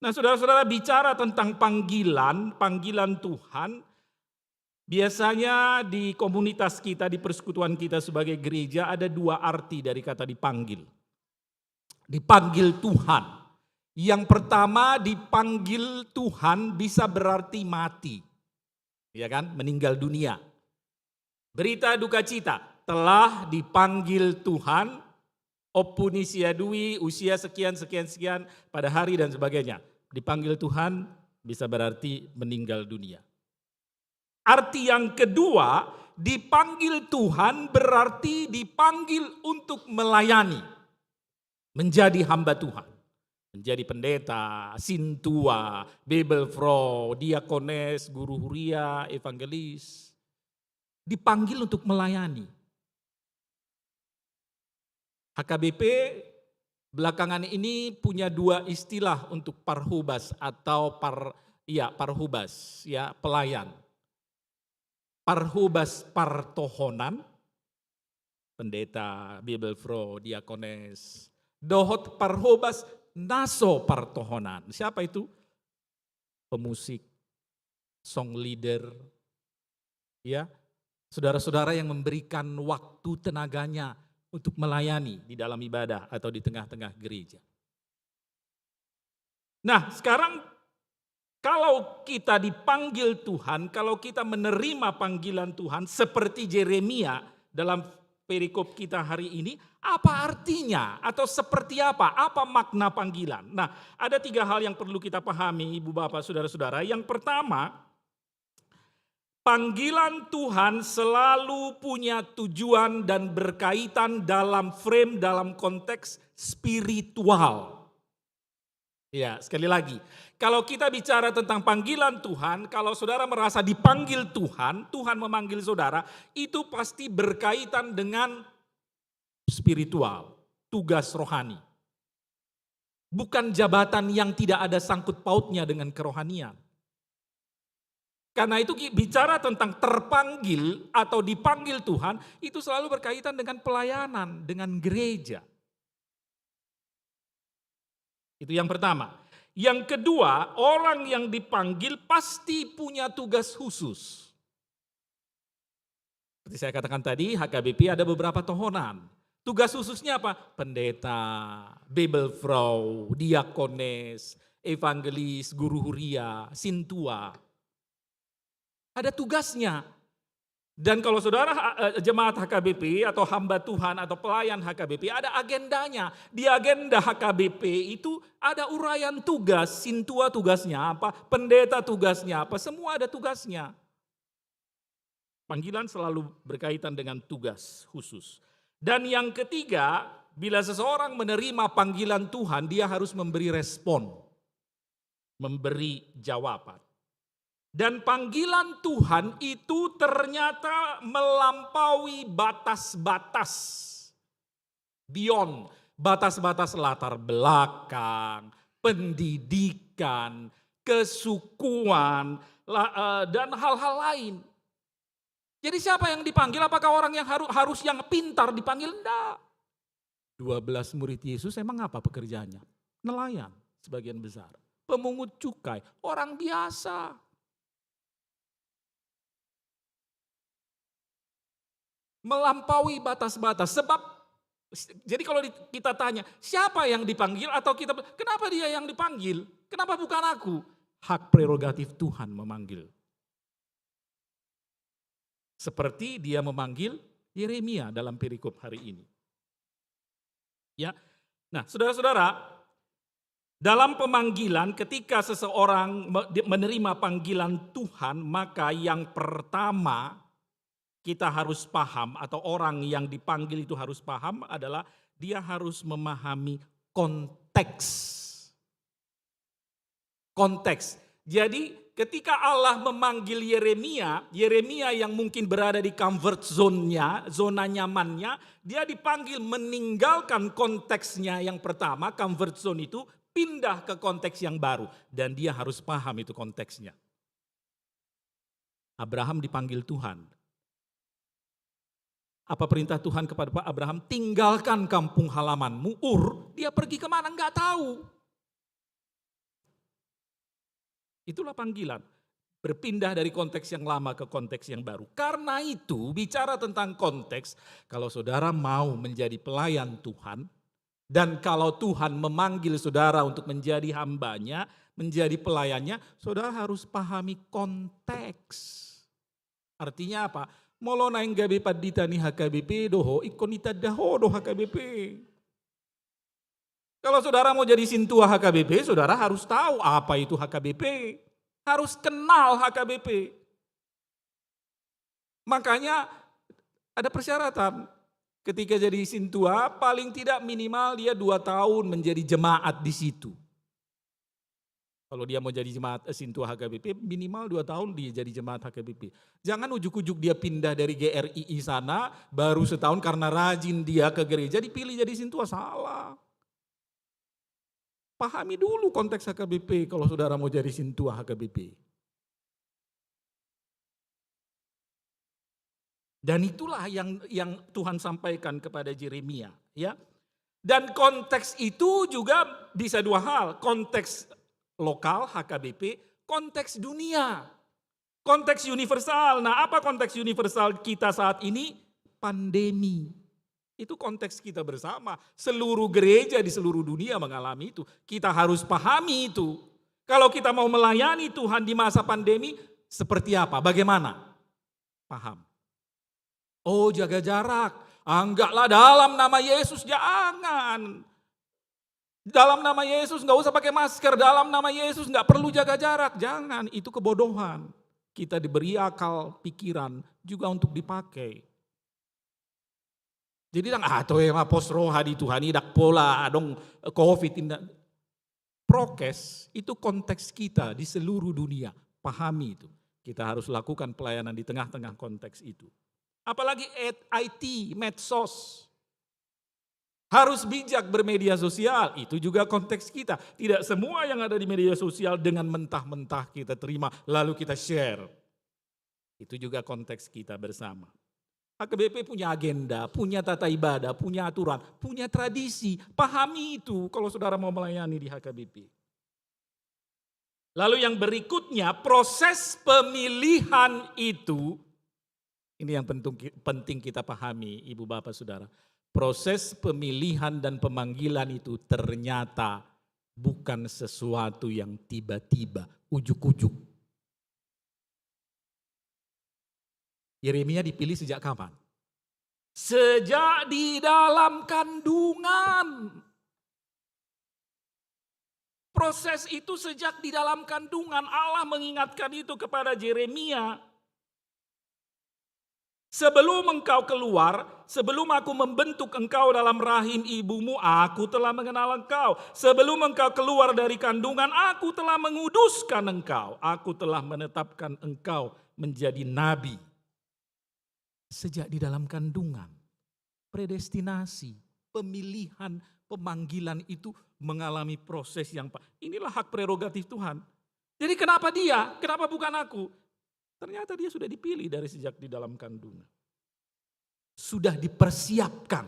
Nah, saudara-saudara, bicara tentang panggilan, panggilan Tuhan, biasanya di komunitas kita, di persekutuan kita sebagai gereja, ada dua arti dari kata dipanggil. Dipanggil Tuhan. Yang pertama, dipanggil Tuhan bisa berarti mati. Ya kan? Meninggal dunia. Berita duka cita, telah dipanggil Tuhan, ompu ni si Adui, usia sekian, sekian, sekian, pada hari dan sebagainya. Dipanggil Tuhan bisa berarti meninggal dunia. Arti yang kedua, dipanggil Tuhan berarti dipanggil untuk melayani. Menjadi hamba Tuhan. Menjadi pendeta, sintua, Bibelvrouw, diakones, guru huria, evangelis. Dipanggil untuk melayani. H K B P belakangan ini punya dua istilah untuk parhobas atau par-, ya, parhobas, ya, pelayan. Parhobas partohonan, pendeta, Bibelvrouw, diakones, dohot parhobas na so partohonan. Siapa itu? Pemusik, song leader, ya, saudara-saudara yang memberikan waktu tenaganya untuk melayani di dalam ibadah atau di tengah-tengah gereja. Nah, sekarang kalau kita dipanggil Tuhan, kalau kita menerima panggilan Tuhan seperti Yeremia dalam perikop kita hari ini, apa artinya atau seperti apa, apa makna panggilan? Nah, ada tiga hal yang perlu kita pahami, Ibu, Bapak, Saudara-saudara. Yang pertama, panggilan Tuhan selalu punya tujuan dan berkaitan dalam frame, dalam konteks spiritual. Ya, sekali lagi, kalau kita bicara tentang panggilan Tuhan, kalau saudara merasa dipanggil Tuhan, Tuhan memanggil saudara, itu pasti berkaitan dengan spiritual, tugas rohani. Bukan jabatan yang tidak ada sangkut pautnya dengan kerohanian. Karena itu, ki-, bicara tentang terpanggil atau dipanggil Tuhan, itu selalu berkaitan dengan pelayanan, dengan gereja. Itu yang pertama. Yang kedua, orang yang dipanggil pasti punya tugas khusus. Seperti saya katakan tadi, H K B P ada beberapa tohonan. Tugas khususnya apa? Pendeta, Bibelvrouw, diakones, evangelis, guru huria, sintua. Ada tugasnya. Dan kalau saudara, eh, jemaat H K B P atau hamba Tuhan atau pelayan H K B P, ada agendanya. Di agenda H K B P itu ada uraian tugas, sintua tugasnya apa, pendeta tugasnya apa, semua ada tugasnya. Panggilan selalu berkaitan dengan tugas khusus. Dan yang ketiga, bila seseorang menerima panggilan Tuhan, dia harus memberi respon, memberi jawaban. Dan panggilan Tuhan itu ternyata melampaui batas-batas, beyond batas-batas latar belakang, pendidikan, kesukuan, la-, eh, dan hal-hal lain. Jadi siapa yang dipanggil? Apakah orang yang haru-, harus yang pintar dipanggil? Enggak. Dua belas murid Yesus emang apa pekerjaannya? Nelayan sebagian besar. Pemungut cukai, orang biasa. Melampaui batas-batas. Sebab, jadi kalau di-, kita tanya, siapa yang dipanggil atau kita, kenapa dia yang dipanggil? Kenapa bukan aku? Hak prerogatif Tuhan memanggil. Seperti dia memanggil Yeremia dalam perikop hari ini. Ya. Nah, saudara-saudara, dalam pemanggilan, ketika seseorang me-, di-, menerima panggilan Tuhan, maka yang pertama kita harus paham, atau orang yang dipanggil itu harus paham, adalah dia harus memahami konteks. Konteks. Jadi, ketika Allah memanggil Yeremia, Yeremia yang mungkin berada di comfort zone-nya, zona nyamannya, dia dipanggil meninggalkan konteksnya yang pertama, comfort zone itu, pindah ke konteks yang baru. Dan dia harus paham itu konteksnya. Abraham dipanggil Tuhan. Apa perintah Tuhan kepada Abraham? "Tinggalkan kampung halamanmu, Ur." Dia pergi kemana? Nggak tahu. Itulah panggilan. Berpindah dari konteks yang lama ke konteks yang baru. Karena itu, bicara tentang konteks, kalau saudara mau menjadi pelayan Tuhan, dan kalau Tuhan memanggil saudara untuk menjadi hambanya, menjadi pelayannya, saudara harus pahami konteks. Artinya apa? Molo naeng gabe pandita ni H K B P do ho, ingkon ditanda ho do H K B P. Kalau saudara mau jadi sintua H K B P, saudara harus tahu apa itu H K B P. Harus kenal H K B P. Makanya ada persyaratan. Ketika jadi sintua, paling tidak minimal dia dua tahun menjadi jemaat di situ. Kalau dia mau jadi jemaat, eh, sintua H K B P, minimal dua tahun dia jadi jemaat H K B P. Jangan ujuk-ujuk dia pindah dari G R I I sana, baru setahun karena rajin dia ke gereja, dipilih jadi sintua. Salah. Pahami dulu konteks H K B P kalau saudara mau jadi sintua H K B P. Dan itulah yang, yang Tuhan sampaikan kepada Yeremia, ya. Dan konteks itu juga bisa dua hal, konteks lokal H K B P, konteks dunia. Konteks universal. Nah, apa konteks universal kita saat ini? Pandemi. Itu konteks kita bersama. Seluruh gereja di seluruh dunia mengalami itu. Kita harus pahami itu. Kalau kita mau melayani Tuhan di masa pandemi, seperti apa? Bagaimana? Paham. Oh, jaga jarak. Anggaplah dalam nama Yesus, jangan. Dalam nama Yesus nggak usah pakai masker, dalam nama Yesus nggak perlu jaga jarak, jangan, itu kebodohan. Kita diberi akal, pikiran juga untuk dipakai. Jadi ndang, ah, toe ma pos roha di Tuhan i, ndang pola adong covid, inda. Prokes itu konteks kita di seluruh dunia, pahami itu. Kita harus lakukan pelayanan di tengah-tengah konteks itu. Apalagi at-, I T, medsos. Harus bijak bermedia sosial, itu juga konteks kita. Tidak semua yang ada di media sosial dengan mentah-mentah kita terima, lalu kita share. Itu juga konteks kita bersama. H K B P punya agenda, punya tata ibadah, punya aturan, punya tradisi. Pahami itu kalau saudara mau melayani di H K B P. Lalu yang berikutnya, proses pemilihan itu, ini yang penting ki-, penting kita pahami, Ibu, Bapak, Saudara. Proses pemilihan dan pemanggilan itu ternyata bukan sesuatu yang tiba-tiba, ujuk-ujuk. Yeremia dipilih sejak kapan? Sejak di dalam kandungan. Proses itu sejak di dalam kandungan. Allah mengingatkan itu kepada Yeremia. Sebelum engkau keluar, sebelum aku membentuk engkau dalam rahim ibumu, aku telah mengenal engkau. Sebelum engkau keluar dari kandungan, aku telah menguduskan engkau. Aku telah menetapkan engkau menjadi nabi. Sejak di dalam kandungan, predestinasi, pemilihan, pemanggilan itu mengalami proses yang pa-, inilah hak prerogatif Tuhan. Jadi kenapa dia? Kenapa bukan aku? Ternyata dia sudah dipilih dari sejak di dalam kandungan. Sudah dipersiapkan.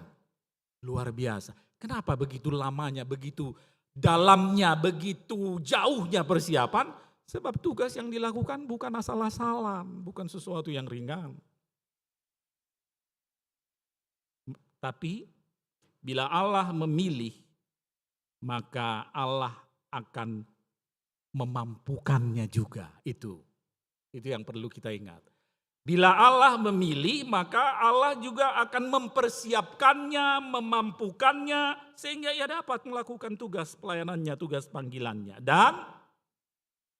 Luar biasa. Kenapa begitu lamanya, begitu dalamnya, begitu jauhnya persiapan? Sebab tugas yang dilakukan bukan asal-asalan, bukan sesuatu yang ringan. Tapi bila Allah memilih, maka Allah akan memampukannya juga. Itu, itu yang perlu kita ingat. Bila Allah memilih, maka Allah juga akan mempersiapkannya, memampukannya, sehingga ia dapat melakukan tugas pelayanannya, tugas panggilannya. Dan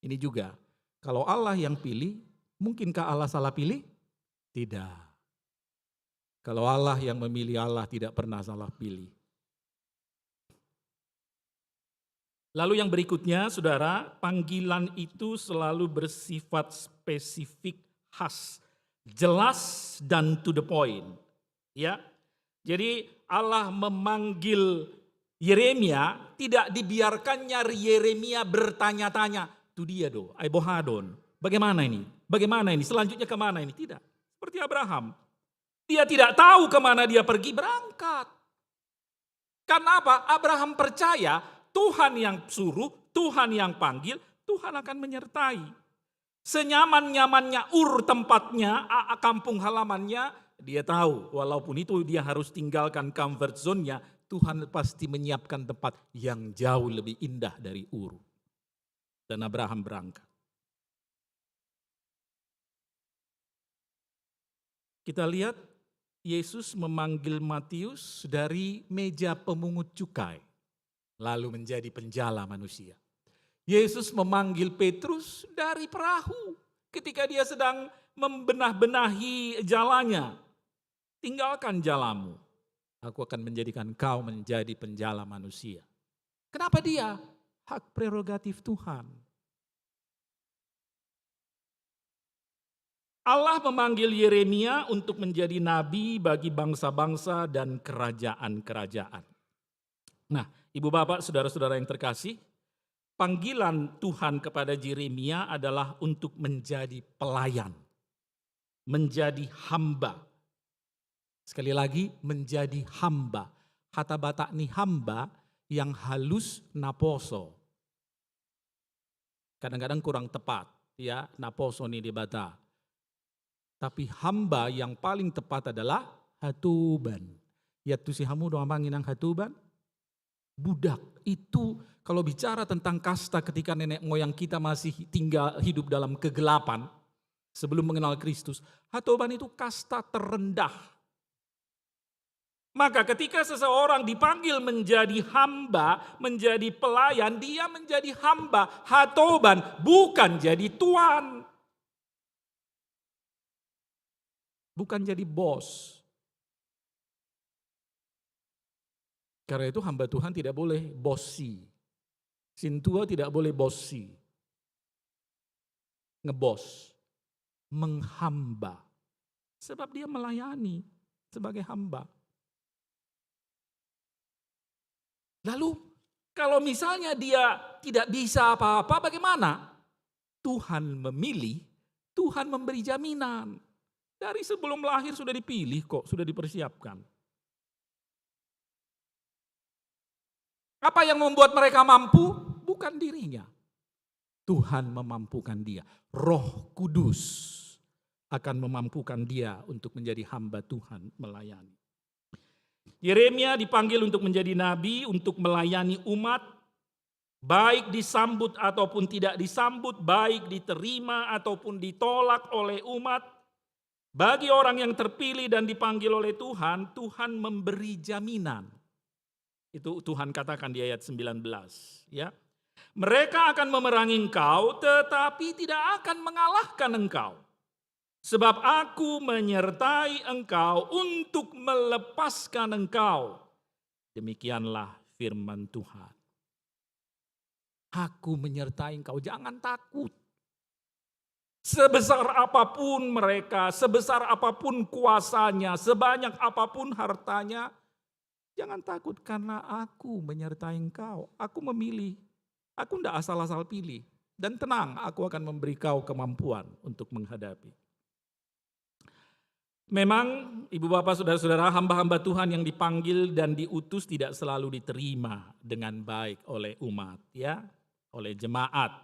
ini juga, kalau Allah yang pilih, mungkinkah Allah salah pilih? Tidak. Kalau Allah yang memilih, Allah tidak pernah salah pilih. Lalu yang berikutnya, saudara, panggilan itu selalu bersifat spesifik, khas, jelas, dan to the point. Ya, jadi Allah memanggil Yeremia, tidak dibiarkannya Yeremia bertanya-tanya. Tu dia do, ai boha do on. Bagaimana ini? Bagaimana ini? Selanjutnya kemana ini? Tidak. Seperti Abraham. Dia tidak tahu kemana dia pergi, berangkat. Karena apa? Abraham percaya Tuhan yang suruh, Tuhan yang panggil, Tuhan akan menyertai. Senyaman-nyamannya Ur tempatnya, a-, a-, kampung halamannya, dia tahu. Walaupun itu dia harus tinggalkan comfort zone-nya, Tuhan pasti menyiapkan tempat yang jauh lebih indah dari Ur. Dan Abraham berangkat. Kita lihat Yesus memanggil Matius dari meja pemungut cukai, lalu menjadi penjala manusia. Yesus memanggil Petrus dari perahu ketika dia sedang membenah-benahi jalanya. "Tinggalkan jalamu, aku akan menjadikan kau menjadi penjala manusia." Kenapa dia? Hak prerogatif Tuhan. Allah memanggil Yeremia untuk menjadi nabi bagi bangsa-bangsa dan kerajaan-kerajaan. Nah, ibu bapak, saudara-saudara yang terkasih, panggilan Tuhan kepada Yeremia adalah untuk menjadi pelayan, menjadi hamba. Sekali lagi, menjadi hamba. Kata Batak ni hamba yang halus naposo. Kadang-kadang kurang tepat, ya, naposo ni Debata. Tapi hamba yang paling tepat adalah hatoban. Iantusi hamu do amang inang hatoban? Budak itu, kalau bicara tentang kasta ketika nenek moyang kita masih tinggal hidup dalam kegelapan, sebelum mengenal Kristus, hatoban itu kasta terendah. Maka ketika seseorang dipanggil menjadi hamba, menjadi pelayan, dia menjadi hamba, hatoban, bukan jadi tuan. Bukan jadi bos. Karena itu hamba Tuhan tidak boleh bosi. Sintua tidak boleh bosi. Ngebos. Menghamba. Sebab dia melayani sebagai hamba. Lalu, kalau misalnya dia tidak bisa apa-apa, bagaimana? Tuhan memilih, Tuhan memberi jaminan. Dari sebelum lahir sudah dipilih kok, sudah dipersiapkan. Apa yang membuat mereka mampu? Bukan dirinya. Tuhan memampukan dia. Roh Kudus akan memampukan dia untuk menjadi hamba Tuhan, melayani. Yeremia dipanggil untuk menjadi nabi, untuk melayani umat, baik disambut ataupun tidak disambut, baik diterima ataupun ditolak oleh umat, Bagi orang yang terpilih dan dipanggil oleh Tuhan, Tuhan memberi jaminan. Itu Tuhan katakan di ayat sembilan belas, ya. Mereka akan memerangi engkau, tetapi tidak akan mengalahkan engkau. Sebab aku menyertai engkau untuk melepaskan engkau. Demikianlah firman Tuhan. Aku menyertai engkau, jangan takut. Sebesar apapun mereka, sebesar apapun kuasanya, sebanyak apapun hartanya, jangan takut karena aku menyertai engkau. Aku memilih. Aku ndak asal-asal pilih. Dan tenang, aku akan memberi kau kemampuan untuk menghadapi. Memang, ibu bapak, saudara-saudara, hamba-hamba Tuhan yang dipanggil dan diutus tidak selalu diterima dengan baik oleh umat, ya, oleh jemaat.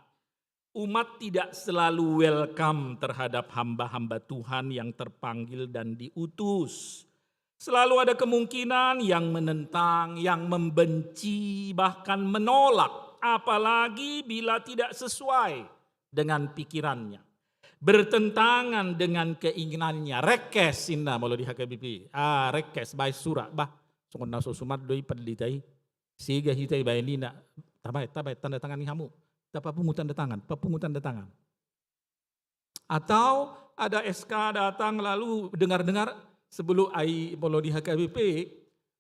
Umat tidak selalu welcome terhadap hamba-hamba Tuhan yang terpanggil dan diutus. Selalu ada kemungkinan yang menentang, yang membenci, bahkan menolak, apalagi bila tidak sesuai dengan pikirannya, bertentangan dengan keinginannya. Rekes, inna molo di H K B P. Ah, rekes, baen sura, bah. Songon na so suman do i pandita i. Sega hita i baen, inna. Tabaen, tabaen, tanda tangan ni hamu. Tapapungu tanda tangan, papungu tanda tangan. Atau ada S K datang lalu dengar-dengar, sebelum, ai molo di H K B P,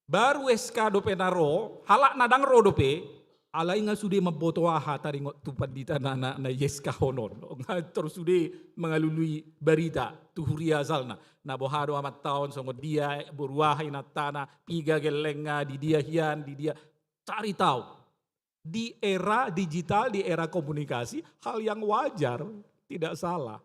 baru S K dope na ro, halak na ndang ro dope, alai nga sude mamboto aha taringot tu pandita na, na, na S K honon. Nga tor sude mangalului barita tu huria asalna. Na boha do amanta on, songon dia, boru aha inantana, piga gellengna, di dia hian, di dia. Cari tahu. Di era digital, di era komunikasi, hal yang wajar, tidak salah.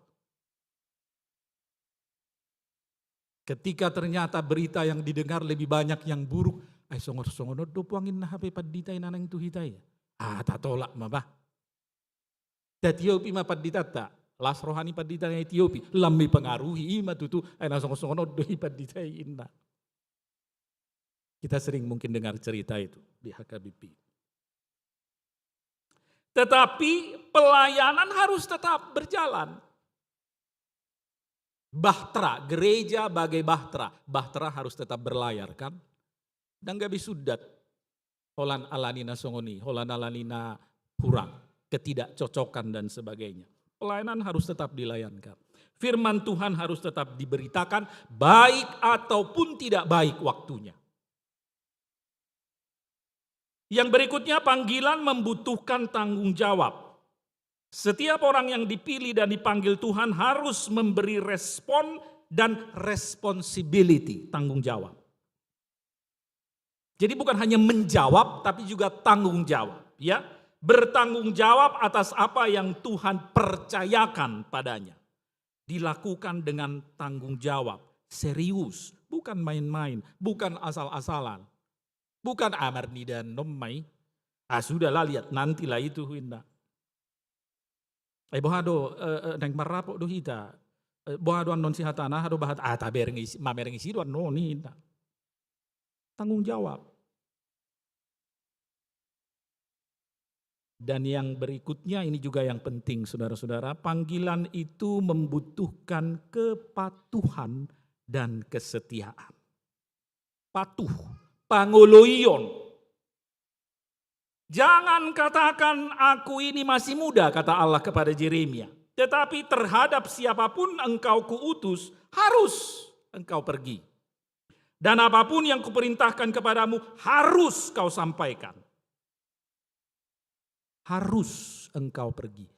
Ketika ternyata berita yang didengar lebih banyak yang buruk, ai songon-songon on do puang inna hape pandita i na naeng tu hita i. Ah, tatolak ma bah. Tatiopi ma panditanta, las roha ni pandita na i, tiopi, lam mempengaruhi, i ma tutu, ai na songon-songon on do i pandita i, inna. Kita sering mungkin dengar cerita itu di H K B P. Tetapi pelayanan harus tetap berjalan. Bahtera, gereja bagai bahtera. Bahtera harus tetap berlayar, kan? Ndang gabe sundat. Holan alani na songon i, holan alani na hurang, ketidakcocokan dan sebagainya. Pelayanan harus tetap dilayankan. Firman Tuhan harus tetap diberitakan, baik ataupun tidak baik waktunya. Yang berikutnya, panggilan membutuhkan tanggung jawab. Setiap orang yang dipilih dan dipanggil Tuhan harus memberi respon dan responsibility, tanggung jawab. Jadi bukan hanya menjawab, tapi juga tanggung jawab, ya. Bertanggung jawab atas apa yang Tuhan percayakan padanya. Dilakukan dengan tanggung jawab, serius, bukan main-main, bukan asal-asalan. Bukan amar ni dan nom mai. Ah, sudahlah, lihat nantilah itu, inna. Eh, boha do, eh, eh, naeng marrapot do hita. Eh, boha do annon sihatana, aha do bahat, ah, tabereng isi, mamereng isi do annon i, inna. Tanggung jawab. Dan yang berikutnya, ini juga yang penting, saudara-saudara, panggilan itu membutuhkan kepatuhan dan kesetiaan. Patuh, pangoloion. Jangan katakan, "Aku ini masih muda," kata Allah kepada Yeremia. Tetapi terhadap siapapun engkau kuutus, harus engkau pergi. Dan apapun yang kuperintahkan kepadamu, harus kau sampaikan. Harus engkau pergi.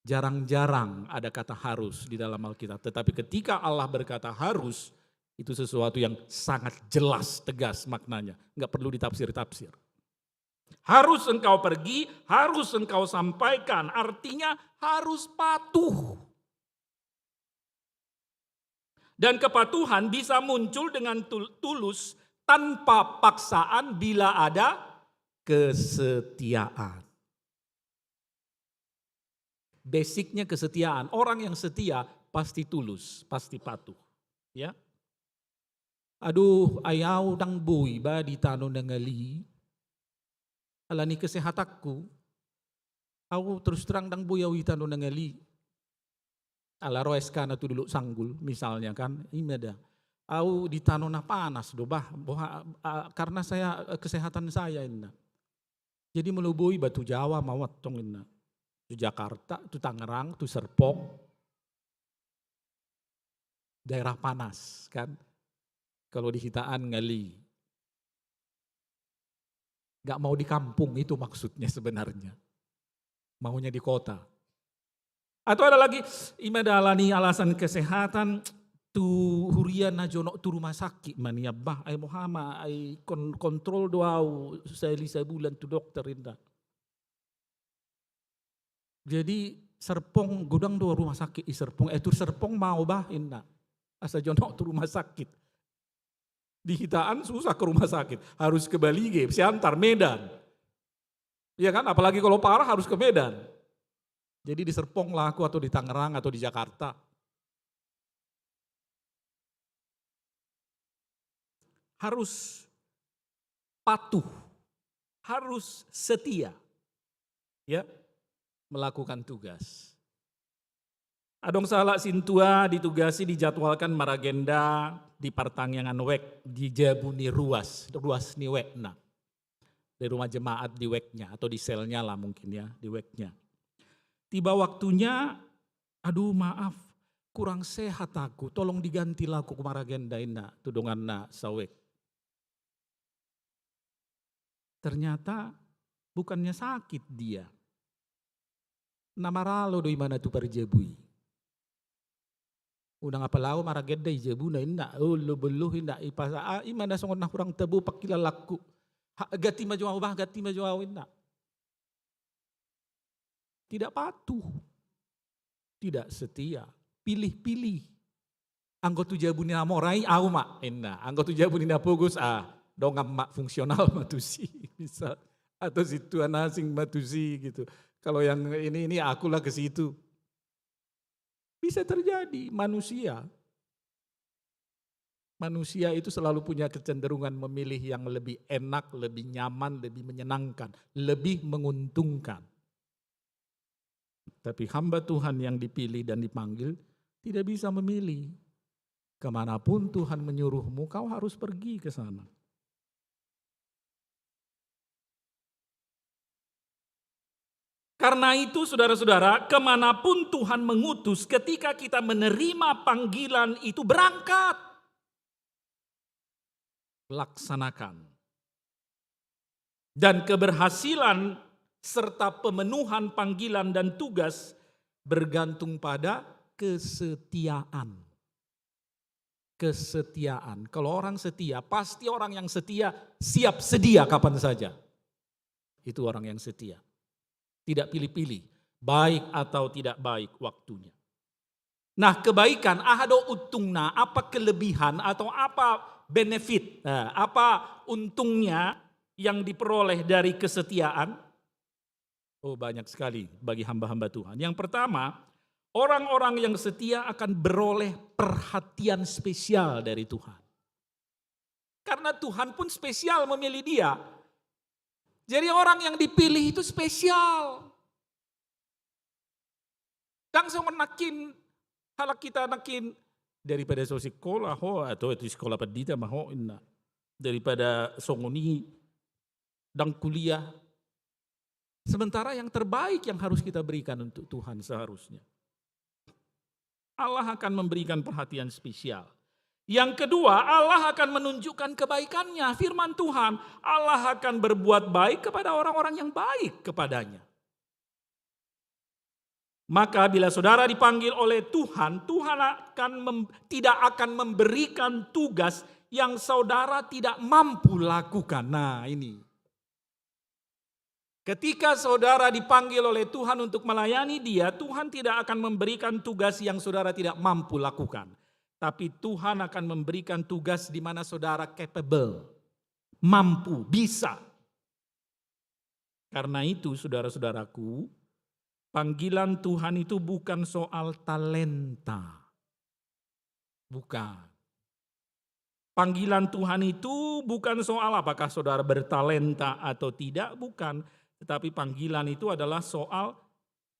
Jarang-jarang ada kata harus di dalam Alkitab. Tetapi ketika Allah berkata harus, itu sesuatu yang sangat jelas, tegas maknanya. Nggak perlu ditafsir-tafsir. Harus engkau pergi, harus engkau sampaikan. Artinya harus patuh. Dan kepatuhan bisa muncul dengan tul-, tulus, tanpa paksaan, bila ada kesetiaan. Basicnya kesetiaan. Orang yang setia pasti tulus, pasti patuh. Ya. Aduh, ai au ndang boi ba di tano na ngali. Alani kesehatanku, au terus terang ndang boi au di tano na ngali. Ala ro S K-na tu Dolok Sanggul, misalnya kan, ima da. Au di tano na panas do, bah, boha, a, karena saya, eh, kesehatan saya, inna. Jadi molo boi bah tu Jawa ma au antong, inna. Tu Jakarta, tu Tangerang, tu Serpong. Daerah panas, kan. Kalau di hita an ngali. Nggak mau di kampung, itu maksudnya sebenarnya. Maunya di kota. Atau ada lagi, ima da alani alasan kesehatan, tu huria na jonok tu rumah sakit ma nian, bah, ai boha ma, ai kon-, kontrol do au sahali sabulan tu dokter, inna. Jadi Serpong, godang do rumah sakit di Serpong, eh, tu Serpong ma au bah, inna. Asa jonok tu rumah sakit. Di hita an susah ke rumah sakit, harus ke Balige, Siantar, Medan. Iya kan? Apalagi kalau parah harus ke Medan. Jadi di Serpong lah aku, atau di Tangerang, atau di Jakarta. Harus patuh, harus setia, ya, melakukan tugas. Adong sahalak sintua ditugasi, dijadwalkan maragenda di partangiangan wek, di jabu ni ruas, ruas ni wekna. Di rumah jemaat di weknya, atau di selnya lah mungkin ya, di weknya. Tiba waktunya, "Aduh, maaf, kurang sehat aku, tolong diganti lah aku maragenda," inna tu donganna sawek. Ternyata bukannya sakit dia. Na maralo do imana tu parjabu i. Unang apala au maragenda di jabuna, inna. Olo, bolo, inna. Ipasa, ah, imana songon na hurang tabo pangkilalangku. Ha, ganti ma jo au bah, ganti ma jo au, inna. Tidak patuh. Tidak setia. Pilih-pilih. Anggo tu jabu ni na mora i, au ma, inna. Anggo tu jabu ni na pogos, ah, dongan ma, fungsional ma tusi, misal. Atau sintua na asing ma tusi, gitu. Kalau yang ini, ini akulah ke situ. Bisa terjadi, manusia. Manusia itu selalu punya kecenderungan memilih yang lebih enak, lebih nyaman, lebih menyenangkan, lebih menguntungkan. Tapi hamba Tuhan yang dipilih dan dipanggil tidak bisa memilih. Kemanapun Tuhan menyuruhmu, kau harus pergi ke sana. Karena itu, saudara-saudara, kemanapun Tuhan mengutus, ketika kita menerima panggilan itu, berangkat. Laksanakan. Dan keberhasilan serta pemenuhan panggilan dan tugas bergantung pada kesetiaan. Kesetiaan. Kalau orang setia, pasti orang yang setia siap sedia kapan saja. Itu orang yang setia. Tidak pilih-pilih, baik atau tidak baik waktunya. Nah, kebaikan, aha do untungna, apa kelebihan atau apa benefit, nah, apa untungnya yang diperoleh dari kesetiaan? Oh, banyak sekali bagi hamba-hamba Tuhan. Yang pertama, orang-orang yang setia akan beroleh perhatian spesial dari Tuhan. Karena Tuhan pun spesial memilih dia. Jadi orang yang dipilih itu spesial. Ndang songon nangkin, halak hita nangkin, daripada so sikola ho, atau tu sikola pandita ma ho, inna. Daripada songon i, ndang kuliah. Sementara yang terbaik yang harus kita berikan untuk Tuhan seharusnya. Allah akan memberikan perhatian spesial. Yang kedua, Allah akan menunjukkan kebaikannya. Firman Tuhan, Allah akan berbuat baik kepada orang-orang yang baik kepadanya. Maka bila saudara dipanggil oleh Tuhan, Tuhan akan mem-, tidak akan memberikan tugas yang saudara tidak mampu lakukan. Nah, ini. Ketika saudara dipanggil oleh Tuhan untuk melayani Dia, Tuhan tidak akan memberikan tugas yang saudara tidak mampu lakukan. Tapi Tuhan akan memberikan tugas di mana saudara capable, mampu, bisa. Karena itu, saudara-saudaraku, panggilan Tuhan itu bukan soal talenta. Bukan. Panggilan Tuhan itu bukan soal apakah saudara bertalenta atau tidak, bukan. Tetapi panggilan itu adalah soal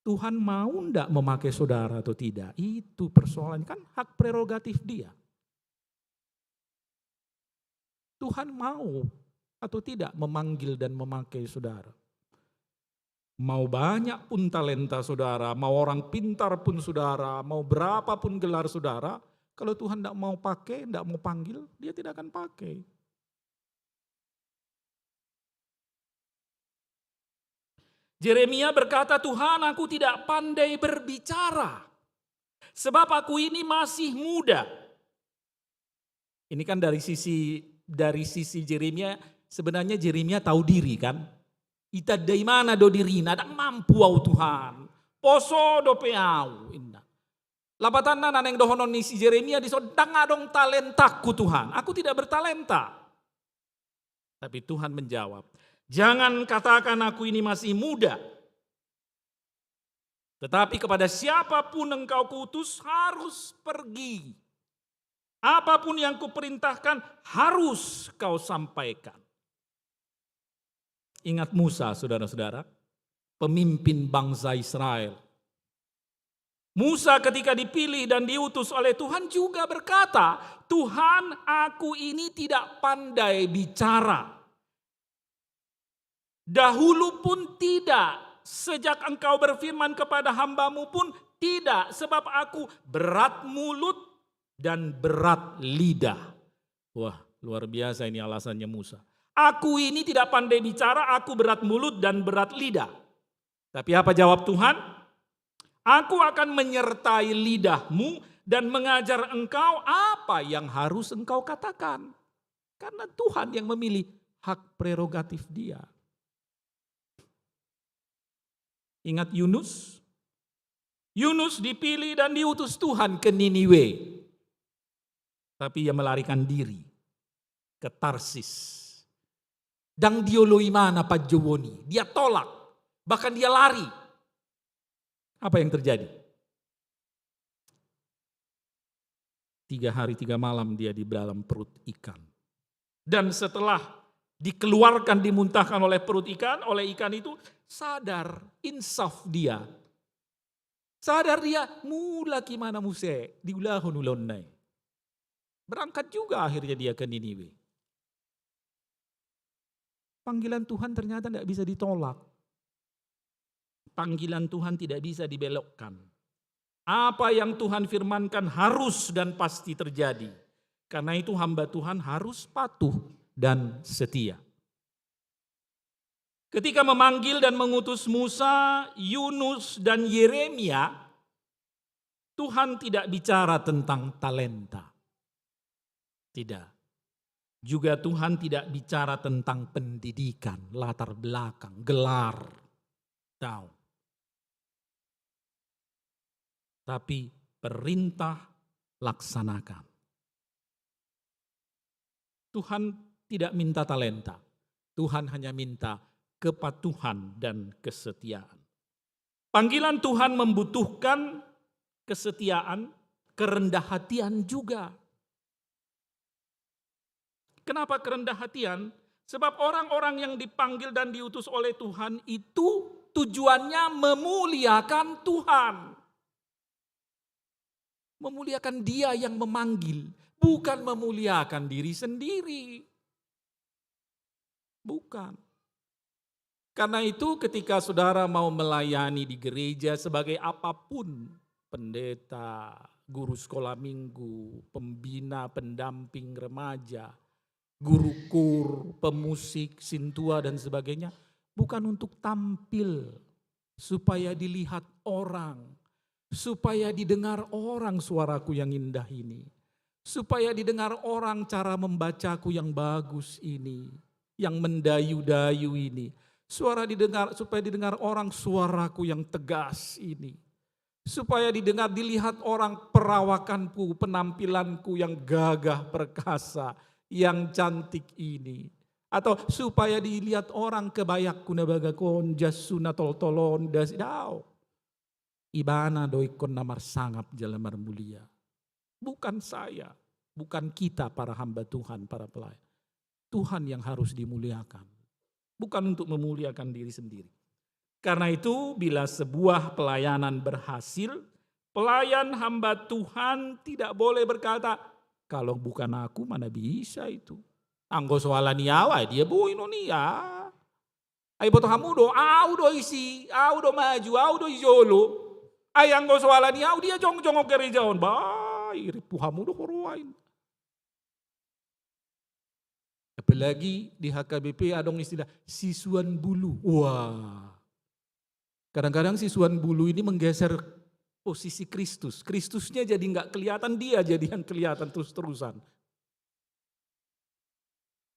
Tuhan mau ndak memakai saudara atau tidak? Itu persoalannya, kan hak prerogatif dia. Tuhan mau atau tidak memanggil dan memakai saudara? Mau banyak pun talenta saudara, mau orang pintar pun saudara, mau berapa pun gelar saudara, kalau Tuhan ndak mau pakai, ndak mau panggil, dia tidak akan pakai. Yeremia berkata, "Tuhan, aku tidak pandai berbicara, sebab aku ini masih muda." Ini kan dari sisi, dari sisi Yeremia, sebenarnya Yeremia tahu diri kan. Itanda imana do dirina, "Ndang mampu au Tuhan, poso dope au," inna. Lapatanna na naeng dohonon ni si Yeremia dison, "Ndang adong talentangku Tuhan, aku tidak bertalenta." Tapi Tuhan menjawab, "Jangan katakan aku ini masih muda. Tetapi kepada siapapun engkau kuutus harus pergi. Apapun yang kuperintahkan harus kau sampaikan." Ingat Musa, saudara-saudara, pemimpin bangsa Israel. Musa ketika dipilih dan diutus oleh Tuhan juga berkata, "Tuhan, aku ini tidak pandai bicara. Dahulu pun tidak, sejak engkau berfirman kepada hambamu pun tidak, sebab aku berat mulut dan berat lidah." Wah, luar biasa ini alasannya Musa. "Aku ini tidak pandai bicara, aku berat mulut dan berat lidah." Tapi apa jawab Tuhan? "Aku akan menyertai lidahmu dan mengajar engkau apa yang harus engkau katakan." Karena Tuhan yang memilih, hak prerogatif dia. Ingat Yunus? Yunus dipilih dan diutus Tuhan ke Niniwe. Tapi ia melarikan diri ke Tarsis. Ndang dioloi imana panjouon i, dia tolak, bahkan dia lari. Apa yang terjadi? Tiga hari, tiga malam dia di dalam perut ikan. Dan setelah dikeluarkan, dimuntahkan oleh perut ikan, oleh ikan itu, sadar, insaf dia. Sadar dia, mulak imana muse, diulahon ulaonna i. Berangkat juga akhirnya dia ke Niniwe. Panggilan Tuhan ternyata tidak bisa ditolak. Panggilan Tuhan tidak bisa dibelokkan. Apa yang Tuhan firmankan harus dan pasti terjadi. Karena itu hamba Tuhan harus patuh dan setia. Ketika memanggil dan mengutus Musa, Yunus, dan Yeremia, Tuhan tidak bicara tentang talenta. Tidak. Juga Tuhan tidak bicara tentang pendidikan, latar belakang, gelar. Tahu. Tapi perintah laksanakan. Tuhan tidak minta talenta. Tuhan hanya minta kepatuhan dan kesetiaan. Panggilan Tuhan membutuhkan kesetiaan, kerendahan hati juga. Kenapa kerendahan hati? Sebab orang-orang yang dipanggil dan diutus oleh Tuhan itu tujuannya memuliakan Tuhan. Memuliakan Dia yang memanggil, bukan memuliakan diri sendiri. Bukan. Karena itu, ketika saudara mau melayani di gereja sebagai apapun, pendeta, guru sekolah minggu, pembina, pendamping remaja, guru kur, pemusik, sintua, dan sebagainya, bukan untuk tampil supaya dilihat orang, supaya didengar orang suaraku yang indah ini, supaya didengar orang cara membacaku yang bagus ini, yang mendayu-dayu ini, suara didengar, supaya didengar orang suaraku yang tegas ini, supaya didengar, dilihat orang perawakanku, penampilanku yang gagah perkasa, yang cantik ini, atau supaya dilihat orang kebayakku na bagak on, jasku na toltol on, dasi, daong. Ibana do ingkon na marsangap jala marmulia. Bukan saya, bukan kita para hamba Tuhan, para pelayan. Tuhan yang harus dimuliakan. Bukan untuk memuliakan diri sendiri. Karena itu, bila sebuah pelayanan berhasil, pelayan hamba Tuhan tidak boleh berkata, "Kalau bukan aku, mana bisa itu? Anggo so ala ni au, ai dia boi non i, ah." Ai boto hamu do, au do isi, au do maju, au do i jolo. Ai anggo so ala ni au, dia jongjong gereja on. Bah, irimpu hamu do huroha i. Apalagi di H K B P adong istilah sisuan bulu. Wah. Kadang-kadang sisuan bulu ini menggeser posisi Kristus. Kristusnya jadi nggak kelihatan, dia jadi yang kelihatan terus-terusan.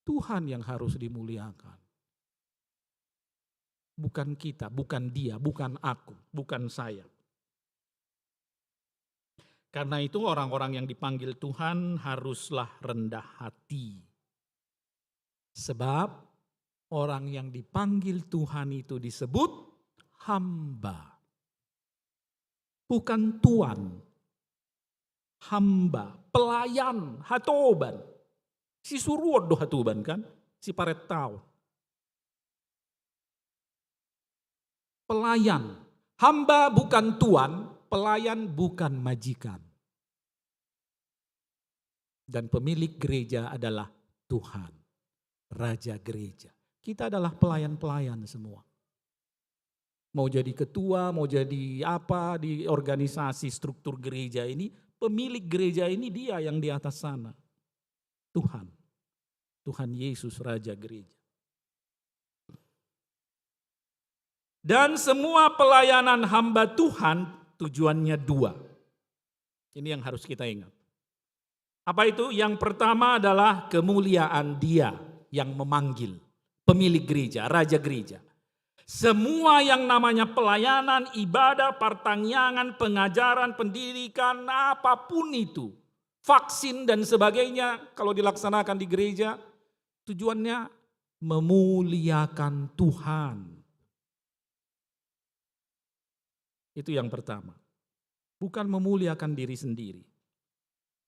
Tuhan yang harus dimuliakan. Bukan kita, bukan dia, bukan aku, bukan saya. Karena itu, orang-orang yang dipanggil Tuhan haruslah rendah hati. Sebab orang yang dipanggil Tuhan itu disebut hamba. Bukan tuan. Hamba, pelayan, hatoban. Sisuruon do hatoban kan, siparentaon. Pelayan. Hamba bukan tuan, pelayan bukan majikan. Dan pemilik gereja adalah Tuhan, Raja Gereja. Kita adalah pelayan-pelayan semua. Mau jadi ketua, mau jadi apa di organisasi struktur gereja ini, pemilik gereja ini dia yang di atas sana. Tuhan. Tuhan Yesus, Raja Gereja. Dan semua pelayanan hamba Tuhan tujuannya dua. Ini yang harus kita ingat. Apa itu? Yang pertama adalah kemuliaan Dia yang memanggil, pemilik gereja, Raja Gereja. Semua yang namanya pelayanan, ibadah, partangiangan, pengajaran, pendidikan, apapun itu, vaksin dan sebagainya, kalau dilaksanakan di gereja, tujuannya memuliakan Tuhan. Itu yang pertama. Bukan memuliakan diri sendiri.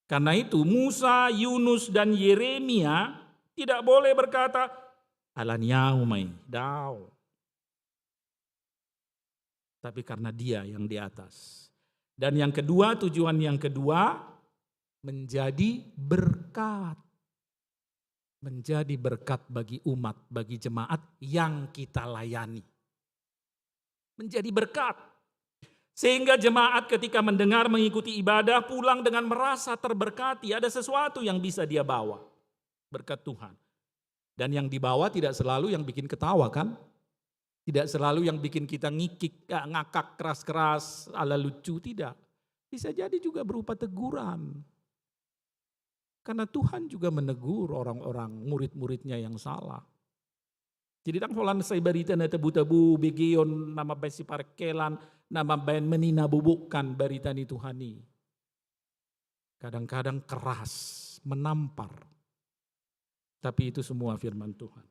Karena itu, Musa, Yunus, dan Yeremia tidak boleh berkata, "Ala ni au ma i, daong." Tapi karena Dia yang di atas. Dan yang kedua, tujuan yang kedua, menjadi berkat. Menjadi berkat bagi umat, bagi jemaat yang kita layani. Menjadi berkat. Sehingga jemaat ketika mendengar, mengikuti ibadah, pulang dengan merasa terberkati. Ada sesuatu yang bisa dia bawa. Berkat Tuhan. Dan yang dibawa tidak selalu yang bikin ketawa, kan? Tidak selalu yang bikin kita ngikik, eh, ngakak keras-keras, ala lucu, tidak. Bisa jadi juga berupa teguran. Karena Tuhan juga menegur orang-orang, murid-muridnya yang salah. Jadi, ndang holan sai barita na tabo-tabo, begeon, na mambaen siparengkelan, na mambaen meninabobokkan barita ni Tuhan i. Kadang-kadang keras, menampar. Tapi itu semua firman Tuhan.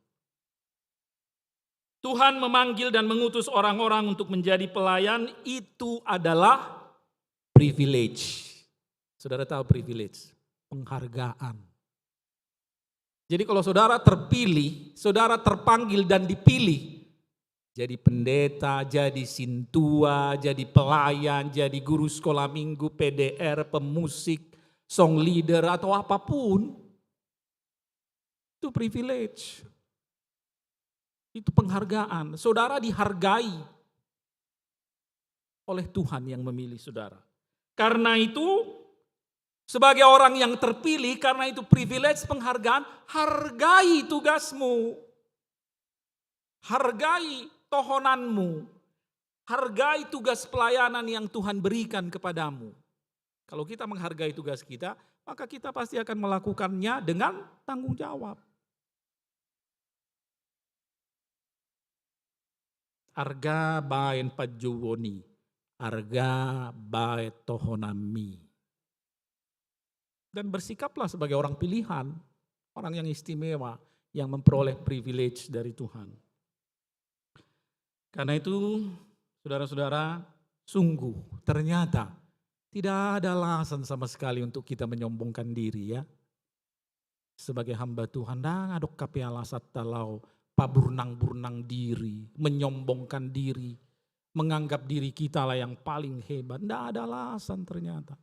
Tuhan memanggil dan mengutus orang-orang untuk menjadi pelayan, itu adalah privilege. Saudara tahu privilege? Penghargaan. Jadi, kalau saudara terpilih, saudara terpanggil dan dipilih, jadi pendeta, jadi sintua, jadi pelayan, jadi guru sekolah minggu, P D R, pemusik, song leader, atau apapun, itu privilege. Itu penghargaan. Saudara dihargai oleh Tuhan yang memilih saudara. Karena itu, sebagai orang yang terpilih, karena itu privilege, penghargaan, hargai tugasmu. Hargai tohonanmu. Hargai tugas pelayanan yang Tuhan berikan kepadamu. Kalau kita menghargai tugas kita, maka kita pasti akan melakukannya dengan tanggung jawab. Arga baen panjouon i, arga baen tohonanmi. Dan bersikaplah sebagai orang pilihan, orang yang istimewa, yang memperoleh privilege dari Tuhan. Karena itu, saudara-saudara, sungguh ternyata tidak ada alasan sama sekali untuk kita menyombongkan diri, ya. Sebagai hamba Tuhan, ndang adong hape alasanta laho Paburnang-burnang diri, menyombongkan diri, menganggap diri kitalah yang paling hebat. Nggak ada alasan ternyata.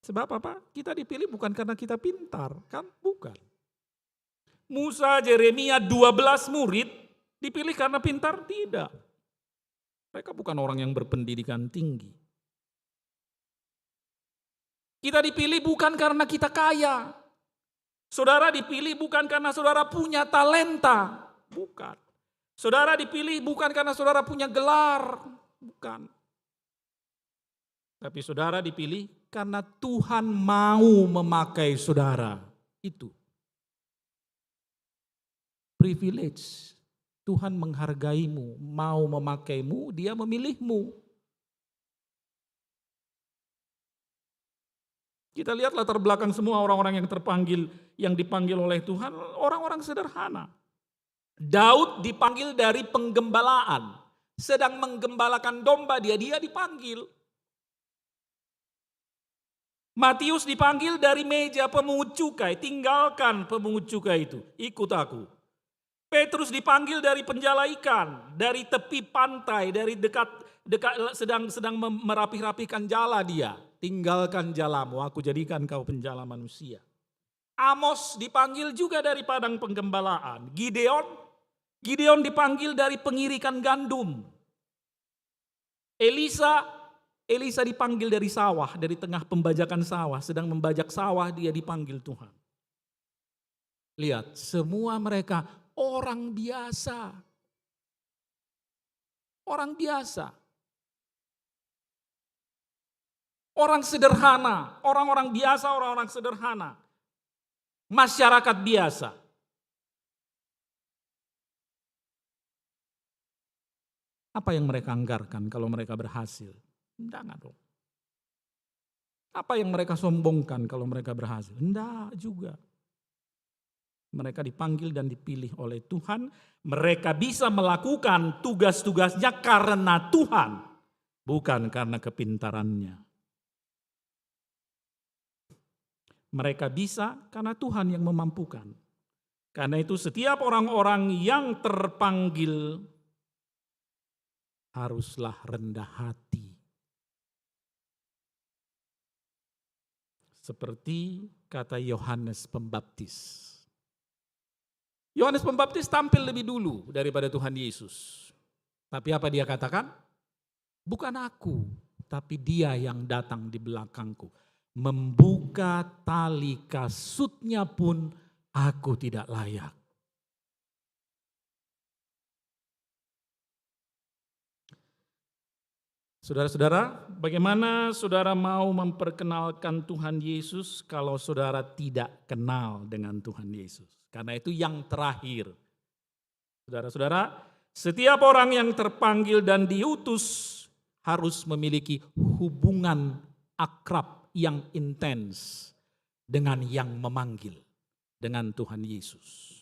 Sebab apa? Kita dipilih bukan karena kita pintar, kan? Bukan. Musa, Jeremia, dua belas murid dipilih karena pintar? Tidak. Mereka bukan orang yang berpendidikan tinggi. Kita dipilih bukan karena kita kaya. Saudara dipilih bukan karena saudara punya talenta. Bukan. Saudara dipilih bukan karena saudara punya gelar. Bukan. Tapi saudara dipilih karena Tuhan mau memakai saudara. Itu privilege. Tuhan menghargaimu, mau memakaimu, Dia memilihmu. Kita lihat latar belakang semua orang-orang yang terpanggil, yang dipanggil oleh Tuhan, orang-orang sederhana. Daud dipanggil dari penggembalaan, sedang menggembalakan domba dia, dia dipanggil. Matius dipanggil dari meja pemungut cukai, tinggalkan pemungut cukai itu, ikut aku. Petrus dipanggil dari penjala ikan, dari tepi pantai, dari dekat, dekat, sedang, sedang mem-, merapih-rapihkan jala dia. Tinggalkan jalamu, aku jadikan kau penjala manusia. Amos dipanggil juga dari padang penggembalaan. Gideon, Gideon dipanggil dari pengirikan gandum. Elisa, Elisa dipanggil dari sawah, dari tengah pembajakan sawah, sedang membajak sawah dia dipanggil Tuhan. Lihat, semua mereka orang biasa. Orang biasa. Orang sederhana, orang-orang biasa, orang-orang sederhana. Masyarakat biasa. Apa yang mereka anggarkan kalau mereka berhasil? Nggak dong. Apa yang mereka sombongkan kalau mereka berhasil? Nggak juga. Mereka dipanggil dan dipilih oleh Tuhan. Mereka bisa melakukan tugas-tugasnya karena Tuhan, bukan karena kepintarannya. Mereka bisa karena Tuhan yang memampukan. Karena itu, setiap orang-orang yang terpanggil haruslah rendah hati. Seperti kata Yohanes Pembaptis. Yohanes Pembaptis tampil lebih dulu daripada Tuhan Yesus. Tapi apa dia katakan? "Bukan aku, tapi Dia yang datang di belakangku. Membuka tali kasutnya pun aku tidak layak." Saudara-saudara, bagaimana saudara mau memperkenalkan Tuhan Yesus kalau saudara tidak kenal dengan Tuhan Yesus? Karena itu yang terakhir. Saudara-saudara, setiap orang yang terpanggil dan diutus harus memiliki hubungan akrab yang intens dengan yang memanggil, dengan Tuhan Yesus.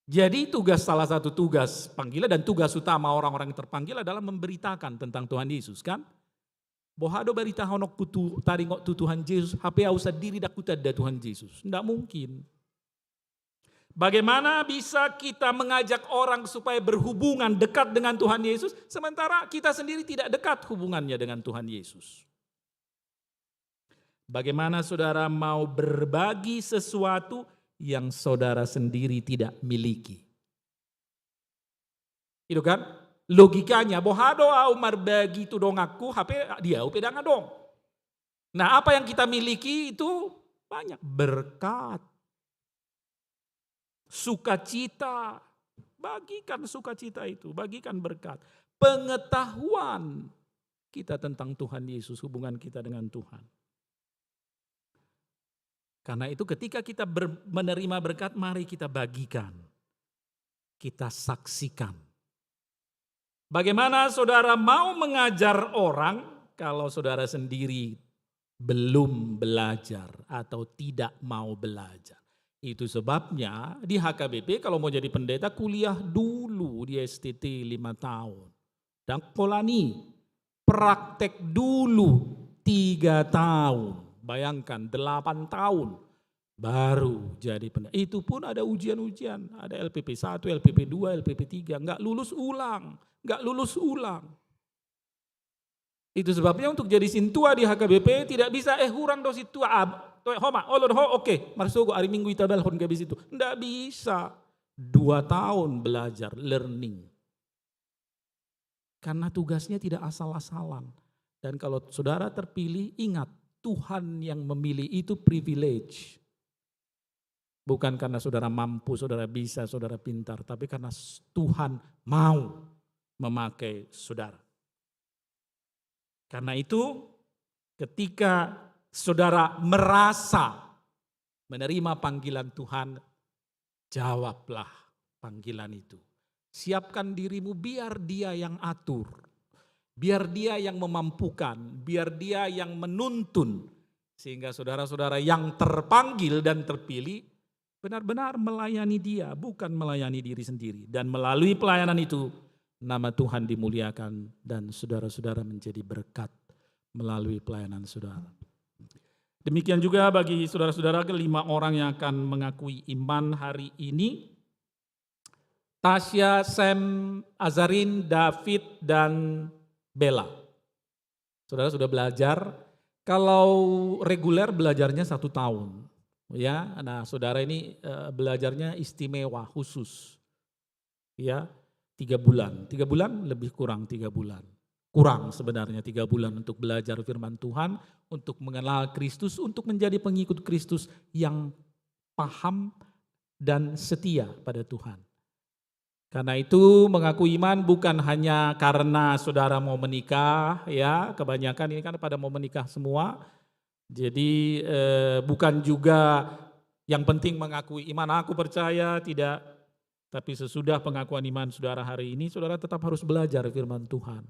Jadi tugas, salah satu tugas panggilan dan tugas utama orang-orang yang terpanggil adalah memberitakan tentang Tuhan Yesus, kan? Boha do baritahononku tu, taringot tu Tuhan Yesus, hape au sandiri ndang hutanda Tuhan Yesus? Ndak mungkin. Bagaimana bisa kita mengajak orang supaya berhubungan dekat dengan Tuhan Yesus, sementara kita sendiri tidak dekat hubungannya dengan Tuhan Yesus? Bagaimana saudara mau berbagi sesuatu yang saudara sendiri tidak miliki? Itu kan? Logikanya, boha do au marbagi tu donganku, hape di au pe ndang adong. Nah, apa yang kita miliki itu banyak. Berkat. Sukacita. Bagikan sukacita itu, bagikan berkat. Pengetahuan kita tentang Tuhan Yesus, hubungan kita dengan Tuhan. Karena itu, ketika kita ber-, menerima berkat, mari kita bagikan, kita saksikan. Bagaimana saudara mau mengajar orang kalau saudara sendiri belum belajar atau tidak mau belajar? Itu sebabnya di H K B P, kalau mau jadi pendeta, kuliah dulu di S T T lima tahun. Dan kolani praktek dulu tiga tahun. Bayangkan, delapan tahun baru jadi pendeta. Itu pun ada ujian-ujian, ada L P P satu, L P P dua, L P P tiga, nggak lulus ulang, nggak lulus ulang. Itu sebabnya untuk jadi sintua di H K B P tidak bisa, eh, hurang do sintua, ah, toe ho ma, olo do ho, oke, marsogo, ari Minggu itabalhon gabe sintua. Nggak bisa. Dua tahun belajar, learning. Karena tugasnya tidak asal-asalan. Dan kalau saudara terpilih, ingat, Tuhan yang memilih itu privilege. Bukan karena saudara mampu, saudara bisa, saudara pintar, tapi karena s-, Tuhan mau memakai saudara. Karena itu, ketika saudara merasa menerima panggilan Tuhan, jawablah panggilan itu. Siapkan dirimu, biar Dia yang atur, biar Dia yang memampukan, biar Dia yang menuntun, sehingga saudara-saudara yang terpanggil dan terpilih benar-benar melayani Dia, bukan melayani diri sendiri. Dan melalui pelayanan itu, nama Tuhan dimuliakan dan saudara-saudara menjadi berkat melalui pelayanan saudara. Demikian juga bagi saudara-saudara, kelima orang yang akan mengakui iman hari ini, Tasya, Sam, Azarin, David, dan Bella. Saudara sudah belajar, kalau reguler belajarnya satu tahun. Ya, nah, saudara ini, eh, belajarnya istimewa, khusus. Ya, tiga bulan. Tiga bulan, lebih kurang tiga bulan. Kurang sebenarnya tiga bulan untuk belajar firman Tuhan, untuk mengenal Kristus, untuk menjadi pengikut Kristus yang paham dan setia pada Tuhan. Karena itu, mengaku iman bukan hanya karena saudara mau menikah, ya, kebanyakan ini kan pada mau menikah semua. Jadi, eh, bukan juga yang penting mengakui iman, "Aku percaya," tidak. Tapi sesudah pengakuan iman saudara hari ini, saudara tetap harus belajar firman Tuhan,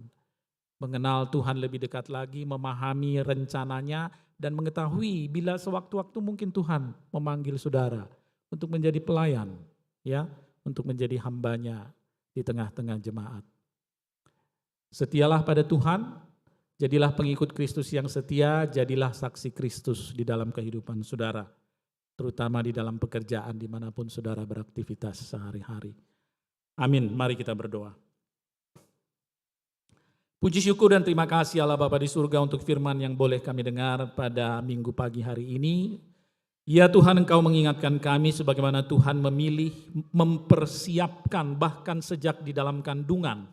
mengenal Tuhan lebih dekat lagi, memahami rencana-Nya, dan mengetahui bila sewaktu-waktu mungkin Tuhan memanggil saudara untuk menjadi pelayan, ya, untuk menjadi hamba-Nya di tengah-tengah jemaat. Setialah pada Tuhan, jadilah pengikut Kristus yang setia, jadilah saksi Kristus di dalam kehidupan saudara, terutama di dalam pekerjaan dimanapun saudara beraktivitas sehari-hari. Amin. Mari kita berdoa. Puji syukur dan terima kasih Allah Bapa di surga untuk firman yang boleh kami dengar pada Minggu pagi hari ini. Ya Tuhan, Engkau mengingatkan kami sebagaimana Tuhan memilih, mempersiapkan bahkan sejak di dalam kandungan,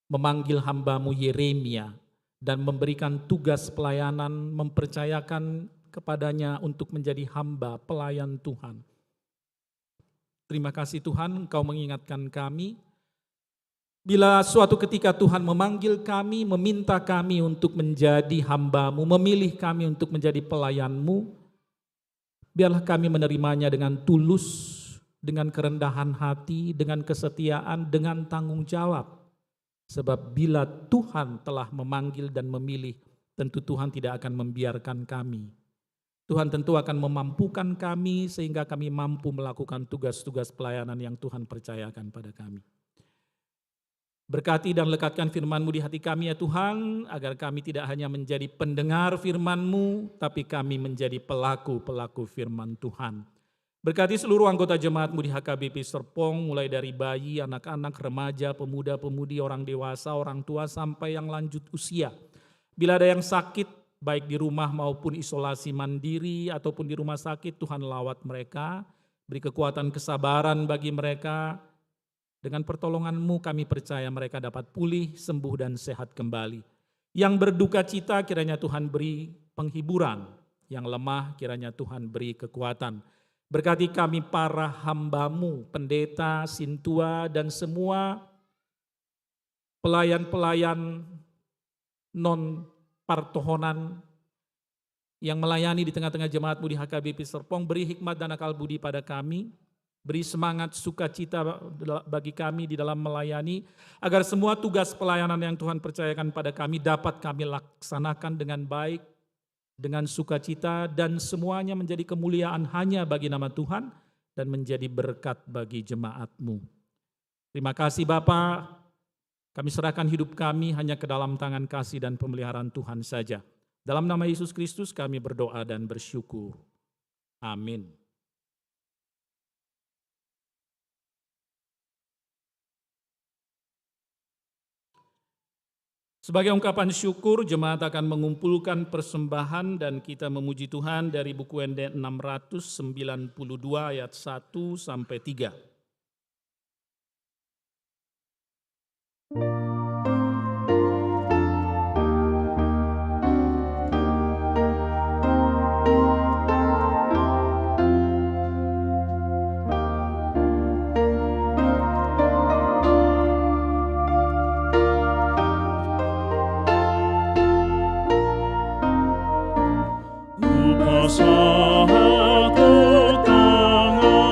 memanggil hamba-Mu Yeremia dan memberikan tugas pelayanan, mempercayakan kepadanya untuk menjadi hamba pelayan Tuhan. Terima kasih Tuhan, Engkau mengingatkan kami. Bila suatu ketika Tuhan memanggil kami, meminta kami untuk menjadi hamba-Mu, memilih kami untuk menjadi pelayan-Mu, biarlah kami menerimanya dengan tulus, dengan kerendahan hati, dengan kesetiaan, dengan tanggung jawab. Sebab bila Tuhan telah memanggil dan memilih, tentu Tuhan tidak akan membiarkan kami. Tuhan tentu akan memampukan kami sehingga kami mampu melakukan tugas-tugas pelayanan yang Tuhan percayakan pada kami. Berkati dan lekatkan firman-Mu di hati kami, ya Tuhan, agar kami tidak hanya menjadi pendengar firman-Mu, tapi kami menjadi pelaku-pelaku firman Tuhan. Berkati seluruh anggota jemaat-Mu di H K B P Serpong, mulai dari bayi, anak-anak, remaja, pemuda-pemudi, orang dewasa, orang tua, sampai yang lanjut usia. Bila ada yang sakit, baik di rumah maupun isolasi mandiri ataupun di rumah sakit, Tuhan lawat mereka, beri kekuatan kesabaran bagi mereka. Dengan pertolongan-Mu kami percaya mereka dapat pulih, sembuh, dan sehat kembali. Yang berduka cita kiranya Tuhan beri penghiburan, yang lemah kiranya Tuhan beri kekuatan. Berkati kami para hamba-Mu, pendeta, sintua, dan semua pelayan-pelayan non partohonan yang melayani di tengah-tengah jemaat-Mu di H K B P Serpong. Beri hikmat dan akal budi pada kami, beri semangat sukacita bagi kami di dalam melayani, agar semua tugas pelayanan yang Tuhan percayakan pada kami dapat kami laksanakan dengan baik, dengan sukacita, dan semuanya menjadi kemuliaan hanya bagi nama Tuhan dan menjadi berkat bagi jemaat-Mu. Terima kasih Bapa, kami serahkan hidup kami hanya ke dalam tangan kasih dan pemeliharaan Tuhan saja. Dalam nama Yesus Kristus kami berdoa dan bersyukur. Amin. Sebagai ungkapan syukur, jemaat akan mengumpulkan persembahan dan kita memuji Tuhan dari buku Ende enam ratus sembilan puluh dua ayat satu sampai tiga. Hupasahat tanganmu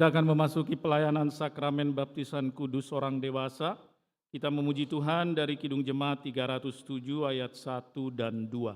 Kita akan memasuki pelayanan sakramen baptisan kudus orang dewasa. Kita memuji Tuhan dari Kidung Jemaat tiga ratus tujuh ayat satu dan dua.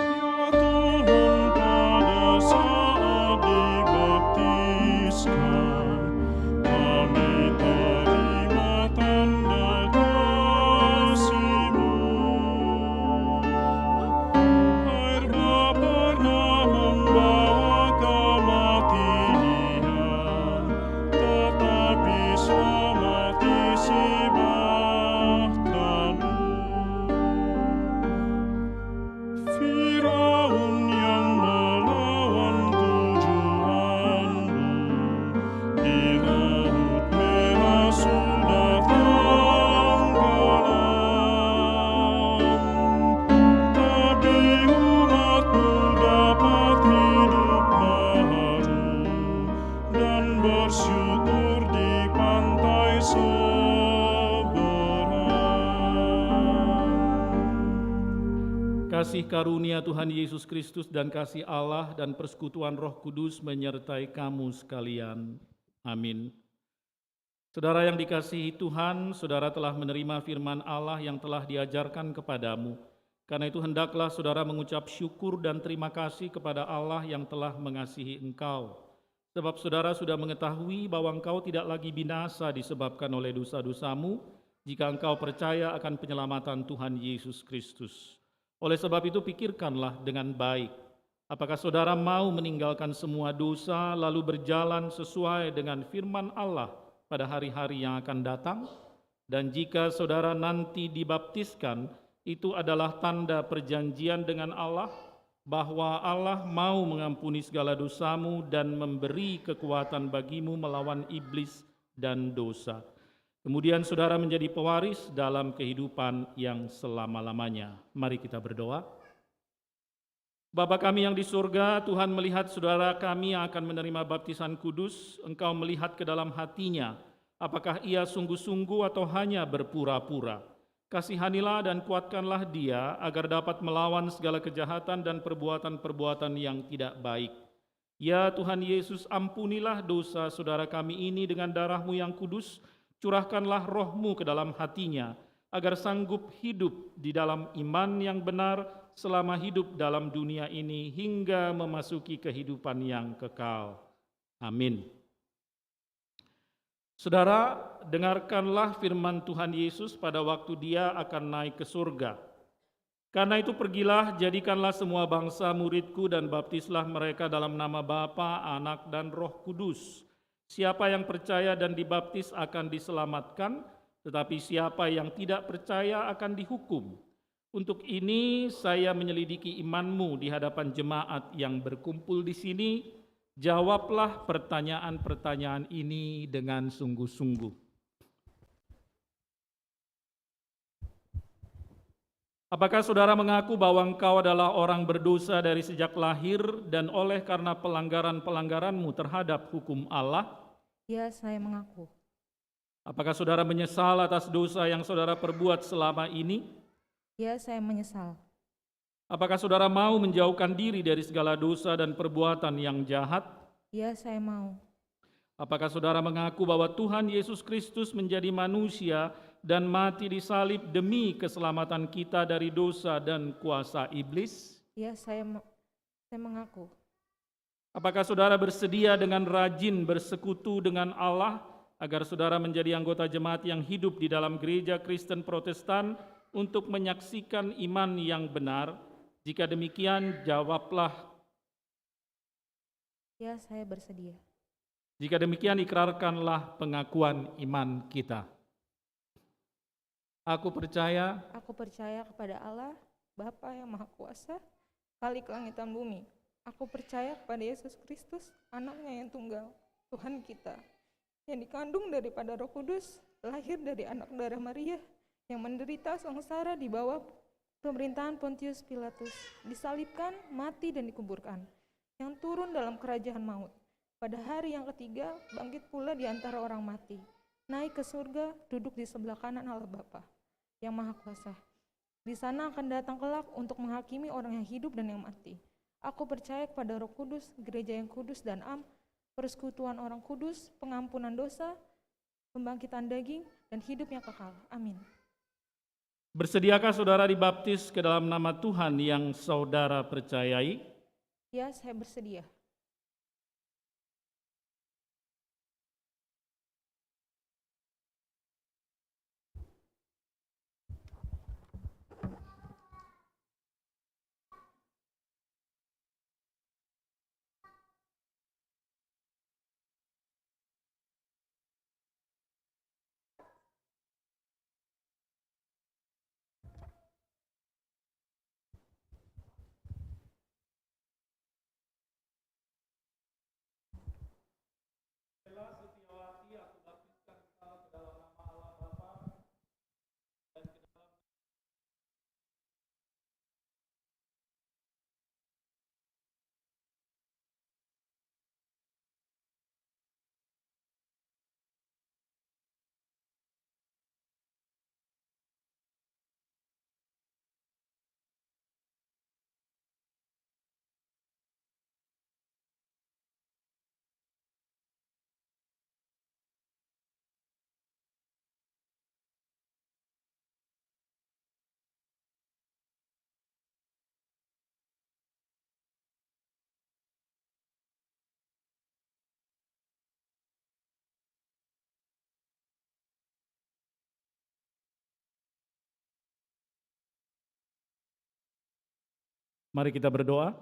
Ia Tuhan, pada saat dibaptiskan, kami terima tanda kasih-Mu. Air nggak pernah membawa kematian, tetapi selamat isi bahtera-Mu. Firaun yang melawan tujuan-Mu di Laut Merah sudah tenggelam, tapi umat-Mu dapat hidup baru dan bersyukur di pantai seberang. Kasih karunia Tuhan Yesus Kristus dan kasih Allah dan persekutuan Roh Kudus menyertai kamu sekalian. Amin. Saudara yang dikasihi Tuhan, saudara telah menerima firman Allah yang telah diajarkan kepadamu. Karena itu, hendaklah saudara mengucap syukur dan terima kasih kepada Allah yang telah mengasihi engkau. Sebab saudara sudah mengetahui bahwa engkau tidak lagi binasa disebabkan oleh dosa-dosamu, jika engkau percaya akan penyelamatan Tuhan Yesus Kristus. Oleh sebab itu, pikirkanlah dengan baik. Apakah saudara mau meninggalkan semua dosa, lalu berjalan sesuai dengan firman Allah pada hari-hari yang akan datang? Dan jika saudara nanti dibaptiskan, itu adalah tanda perjanjian dengan Allah, bahwa Allah mau mengampuni segala dosamu dan memberi kekuatan bagimu melawan iblis dan dosa. Kemudian saudara menjadi pewaris dalam kehidupan yang selama-lamanya. Mari kita berdoa. Bapa kami yang di surga, Tuhan melihat saudara kami yang akan menerima baptisan kudus, Engkau melihat ke dalam hatinya, apakah ia sungguh-sungguh atau hanya berpura-pura. Kasihanilah dan kuatkanlah dia, agar dapat melawan segala kejahatan dan perbuatan-perbuatan yang tidak baik. Ya Tuhan Yesus, ampunilah dosa saudara kami ini dengan darah-Mu yang kudus, curahkanlah Roh-Mu ke dalam hatinya, agar sanggup hidup di dalam iman yang benar selama hidup dalam dunia ini hingga memasuki kehidupan yang kekal. Amin. Saudara, dengarkanlah firman Tuhan Yesus pada waktu Dia akan naik ke surga. Karena itu pergilah, jadikanlah semua bangsa murid-Ku dan baptislah mereka dalam nama Bapa, Anak, dan Roh Kudus. Siapa yang percaya dan dibaptis akan diselamatkan, tetapi siapa yang tidak percaya akan dihukum. Untuk ini saya menyelidiki imanmu di hadapan jemaat yang berkumpul di sini. Jawablah pertanyaan-pertanyaan ini dengan sungguh-sungguh. Apakah saudara mengaku bahwa engkau adalah orang berdosa dari sejak lahir dan oleh karena pelanggaran-pelanggaranmu terhadap hukum Allah? Ya, saya mengaku. Apakah saudara menyesal atas dosa yang saudara perbuat selama ini? Ya, saya menyesal. Apakah saudara mau menjauhkan diri dari segala dosa dan perbuatan yang jahat? Ya, saya mau. Apakah saudara mengaku bahwa Tuhan Yesus Kristus menjadi manusia dan mati di salib demi keselamatan kita dari dosa dan kuasa iblis? Ya, saya me-, saya mengaku. Apakah saudara bersedia dengan rajin bersekutu dengan Allah agar saudara menjadi anggota jemaat yang hidup di dalam Gereja Kristen Protestan untuk menyaksikan iman yang benar? Jika demikian, jawablah. Ya, saya bersedia. Jika demikian, ikrarkanlah pengakuan iman kita. Aku percaya. Aku percaya kepada Allah, Bapa yang Maha Kuasa, Khalik langit dan bumi. Aku percaya kepada Yesus Kristus, Anak-Nya yang tunggal, Tuhan kita. yang dikandung daripada Roh Kudus, lahir dari anak darah Maria, yang menderita sengsara di bawah pemerintahan Pontius Pilatus, disalibkan, mati, dan dikuburkan, yang turun dalam kerajaan maut. Pada hari yang ketiga, bangkit pula di antara orang mati, naik ke surga, duduk di sebelah kanan Allah Bapa yang Maha Kuasa. Di sana akan datang kelak untuk menghakimi orang yang hidup dan yang mati. Aku percaya kepada Roh Kudus, gereja yang kudus dan am, persekutuan orang kudus, pengampunan dosa, pembangkitan daging, dan hidup yang kekal. Amin. Bersediakah saudara dibaptis ke dalam nama Tuhan yang saudara percayai? Ya, saya bersedia. Stella Setiawati, aku baptiskan engkau ke dalam nama Allah Bapa dan ke dalam Mari kita berdoa.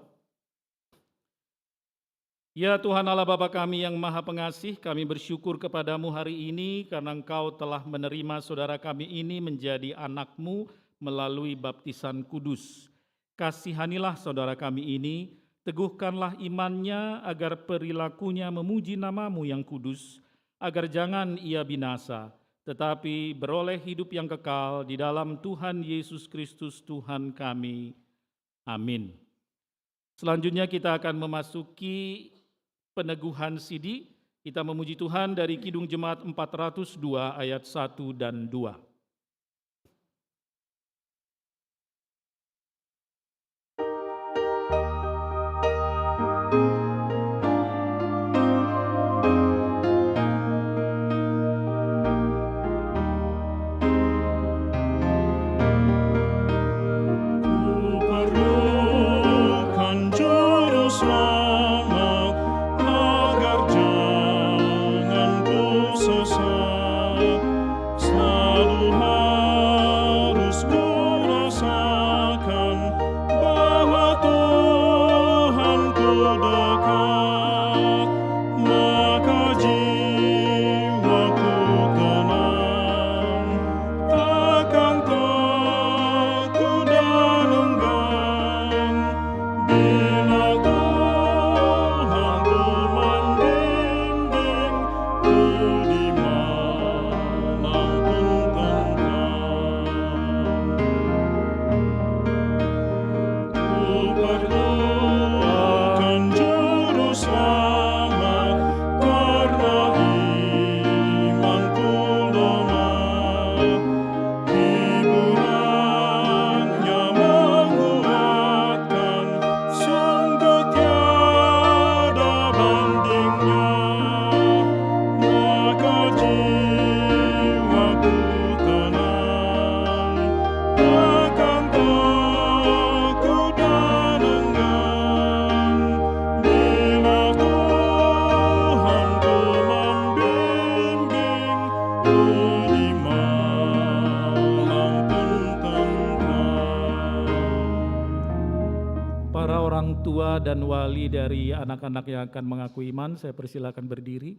Ya Tuhan Allah Bapa kami yang Maha Pengasih, kami bersyukur kepada-Mu hari ini karena Engkau telah menerima saudara kami ini menjadi anak-Mu melalui baptisan kudus. Kasihanilah saudara kami ini, teguhkanlah imannya agar perilakunya memuji nama-Mu yang kudus, agar jangan ia binasa, tetapi beroleh hidup yang kekal di dalam Tuhan Yesus Kristus Tuhan kami. Amin. Selanjutnya kita akan memasuki peneguhan sidi. Kita memuji Tuhan dari Kidung Jemaat empat ratus dua ayat satu dan dua. Kuperlukan juru selamat agar jangan kusesat. Selalu harus kurasakan bahwa Tuhanku dekat, maka jiwaku tenang, takkan takut dan enggan. Bila Tuhanku membimbing, ku di mana pun tentram. Kuperlukan juru selamat, karena imanku lemah. Hiburannya menguatkan, sungguh tiada bandingnya. Maka jiwaku tenang, takkan takut dan enggan. Bila Tuhanku membimbing, ku di mana pun tentram. Para orang tua dan wali dari anak-anak yang akan mengaku iman, saya persilakan berdiri.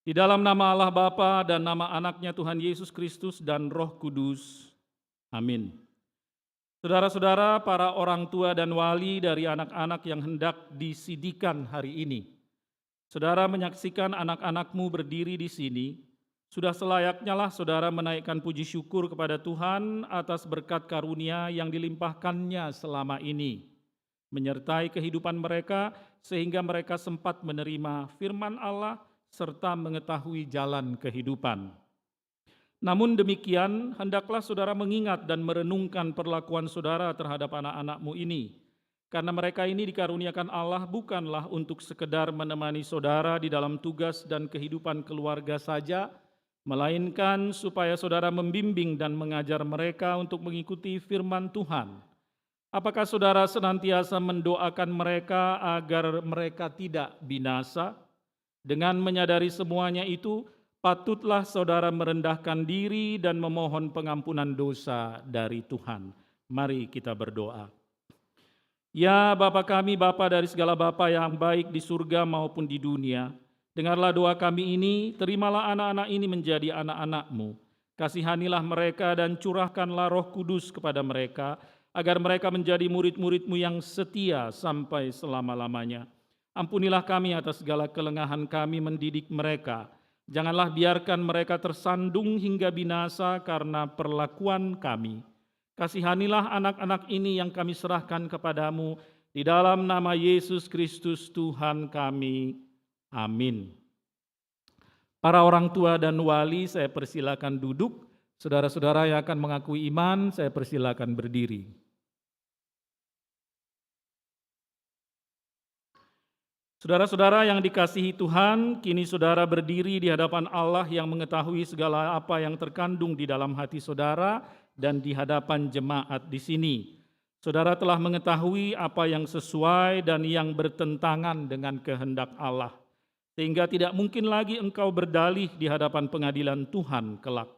Di dalam nama Allah Bapa dan nama Anaknya Tuhan Yesus Kristus dan Roh Kudus. Amin. Saudara-saudara, para orang tua dan wali dari anak-anak yang hendak disidikan hari ini. Saudara menyaksikan anak-anakmu berdiri di sini. Sudah selayaknyalah saudara menaikkan puji syukur kepada Tuhan atas berkat karunia yang dilimpahkan-Nya selama ini, menyertai kehidupan mereka, sehingga mereka sempat menerima firman Allah serta mengetahui jalan kehidupan. Namun demikian, hendaklah saudara mengingat dan merenungkan perlakuan saudara terhadap anak-anakmu ini. Karena mereka ini dikaruniakan Allah bukanlah untuk sekedar menemani saudara di dalam tugas dan kehidupan keluarga saja, melainkan supaya saudara membimbing dan mengajar mereka untuk mengikuti firman Tuhan. Apakah saudara senantiasa mendoakan mereka agar mereka tidak binasa? Dengan menyadari semuanya itu, patutlah saudara merendahkan diri dan memohon pengampunan dosa dari Tuhan. Mari kita berdoa. Ya Bapa kami, Bapa dari segala bapa yang baik di surga maupun di dunia, dengarlah doa kami ini, terimalah anak-anak ini menjadi anak-anak-Mu. Kasihanilah mereka dan curahkanlah Roh Kudus kepada mereka, agar mereka menjadi murid-murid-Mu yang setia sampai selama-lamanya. Ampunilah kami atas segala kelengahan kami mendidik mereka. Janganlah biarkan mereka tersandung hingga binasa karena perlakuan kami. Kasihanilah anak-anak ini yang kami serahkan kepada-Mu, di dalam nama Yesus Kristus Tuhan kami. Amin. Para orang tua dan wali, saya persilakan duduk. Saudara-saudara yang akan mengakui iman, saya persilakan berdiri. Saudara-saudara yang dikasihi Tuhan, kini saudara berdiri di hadapan Allah yang mengetahui segala apa yang terkandung di dalam hati saudara dan di hadapan jemaat di sini. Saudara telah mengetahui apa yang sesuai dan yang bertentangan dengan kehendak Allah, sehingga tidak mungkin lagi engkau berdalih di hadapan pengadilan Tuhan kelak.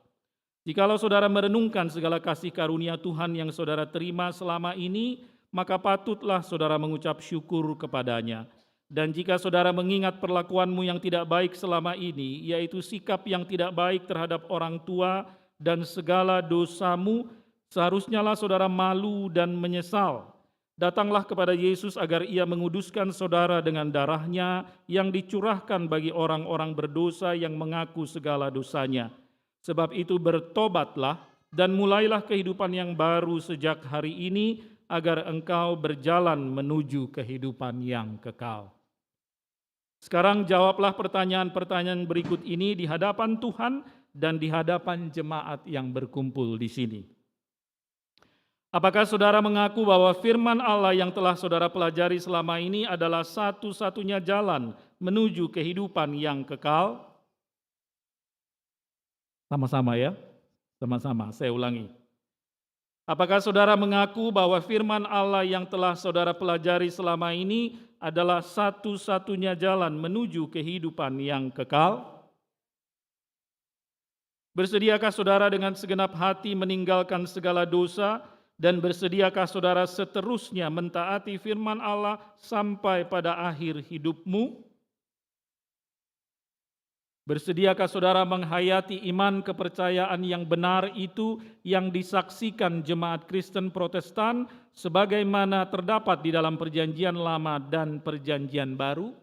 Jikalau saudara merenungkan segala kasih karunia Tuhan yang saudara terima selama ini, maka patutlah saudara mengucap syukur kepada-Nya. Dan jika saudara mengingat perlakuanmu yang tidak baik selama ini, yaitu sikap yang tidak baik terhadap orang tua dan segala dosamu, seharusnyalah saudara malu dan menyesal. Datanglah kepada Yesus agar Ia menguduskan saudara dengan darah-Nya yang dicurahkan bagi orang-orang berdosa yang mengaku segala dosanya. Sebab itu, bertobatlah dan mulailah kehidupan yang baru sejak hari ini, agar engkau berjalan menuju kehidupan yang kekal. Sekarang jawablah pertanyaan-pertanyaan berikut ini di hadapan Tuhan dan di hadapan jemaat yang berkumpul di sini. Apakah saudara mengaku bahwa firman Allah yang telah saudara pelajari selama ini adalah satu-satunya jalan menuju kehidupan yang kekal? Sama-sama ya, sama-sama. Saya ulangi. Apakah saudara mengaku bahwa firman Allah yang telah saudara pelajari selama ini adalah satu-satunya jalan menuju kehidupan yang kekal? Bersediakah saudara dengan segenap hati meninggalkan segala dosa, dan bersediakah saudara seterusnya mentaati firman Allah sampai pada akhir hidupmu? Bersediakah saudara menghayati iman kepercayaan yang benar itu yang disaksikan jemaat Kristen Protestan sebagaimana terdapat di dalam Perjanjian Lama dan Perjanjian Baru?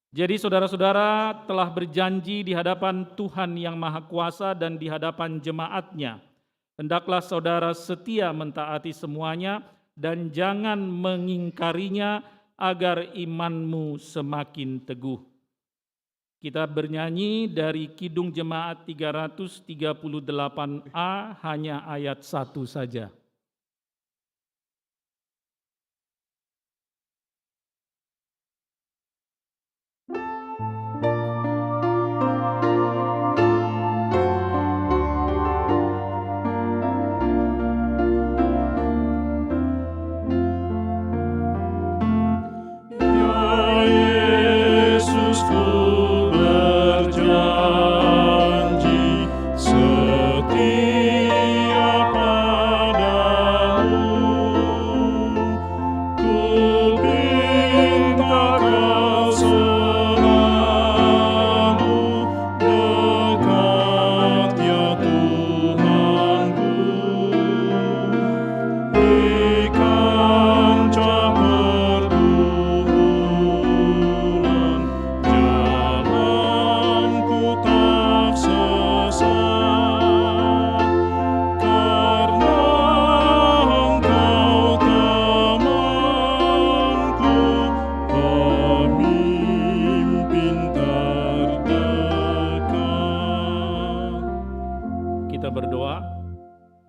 Jadi, saudara-saudara telah berjanji di hadapan Tuhan Yang Maha Kuasa dan di hadapan jemaat-Nya. Hendaklah saudara setia mentaati semuanya dan jangan mengingkarinya, agar imanmu semakin teguh. Kita bernyanyi dari Kidung Jemaat tiga ratus tiga puluh delapan A, hanya ayat satu saja. Ya Yesus, Ku berjanji setia padamu, Ku pinta Kau selalu dekat, ya Tuhanku.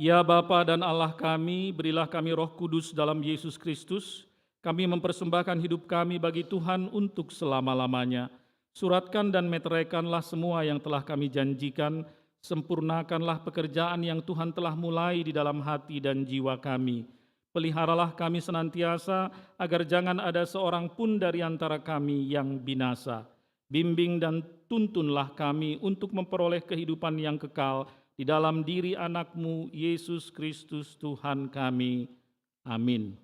Ya Bapa dan Allah kami, berilah kami Roh Kudus dalam Yesus Kristus. Kami mempersembahkan hidup kami bagi Tuhan untuk selama-lamanya. Suratkan dan meteraikanlah semua yang telah kami janjikan. Sempurnakanlah pekerjaan yang Tuhan telah mulai di dalam hati dan jiwa kami. Peliharalah kami senantiasa, agar jangan ada seorang pun dari antara kami yang binasa. Bimbing dan tuntunlah kami untuk memperoleh kehidupan yang kekal di dalam diri Anak-Mu, Yesus Kristus Tuhan kami. Amin.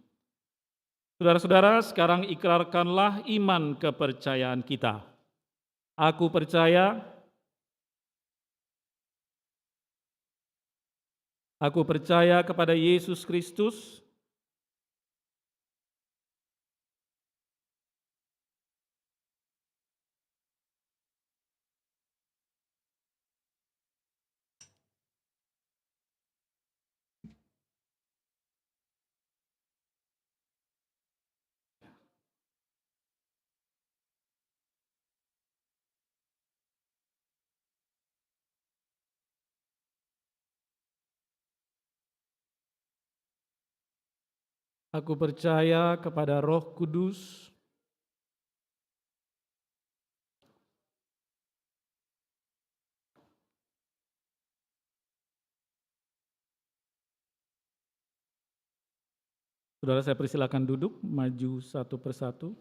Saudara-saudara, sekarang ikrarkanlah iman kepercayaan kita. Aku percaya, aku percaya kepada Yesus Kristus. Aku percaya kepada Roh Kudus. Saudara, saya persilakan duduk, maju satu persatu.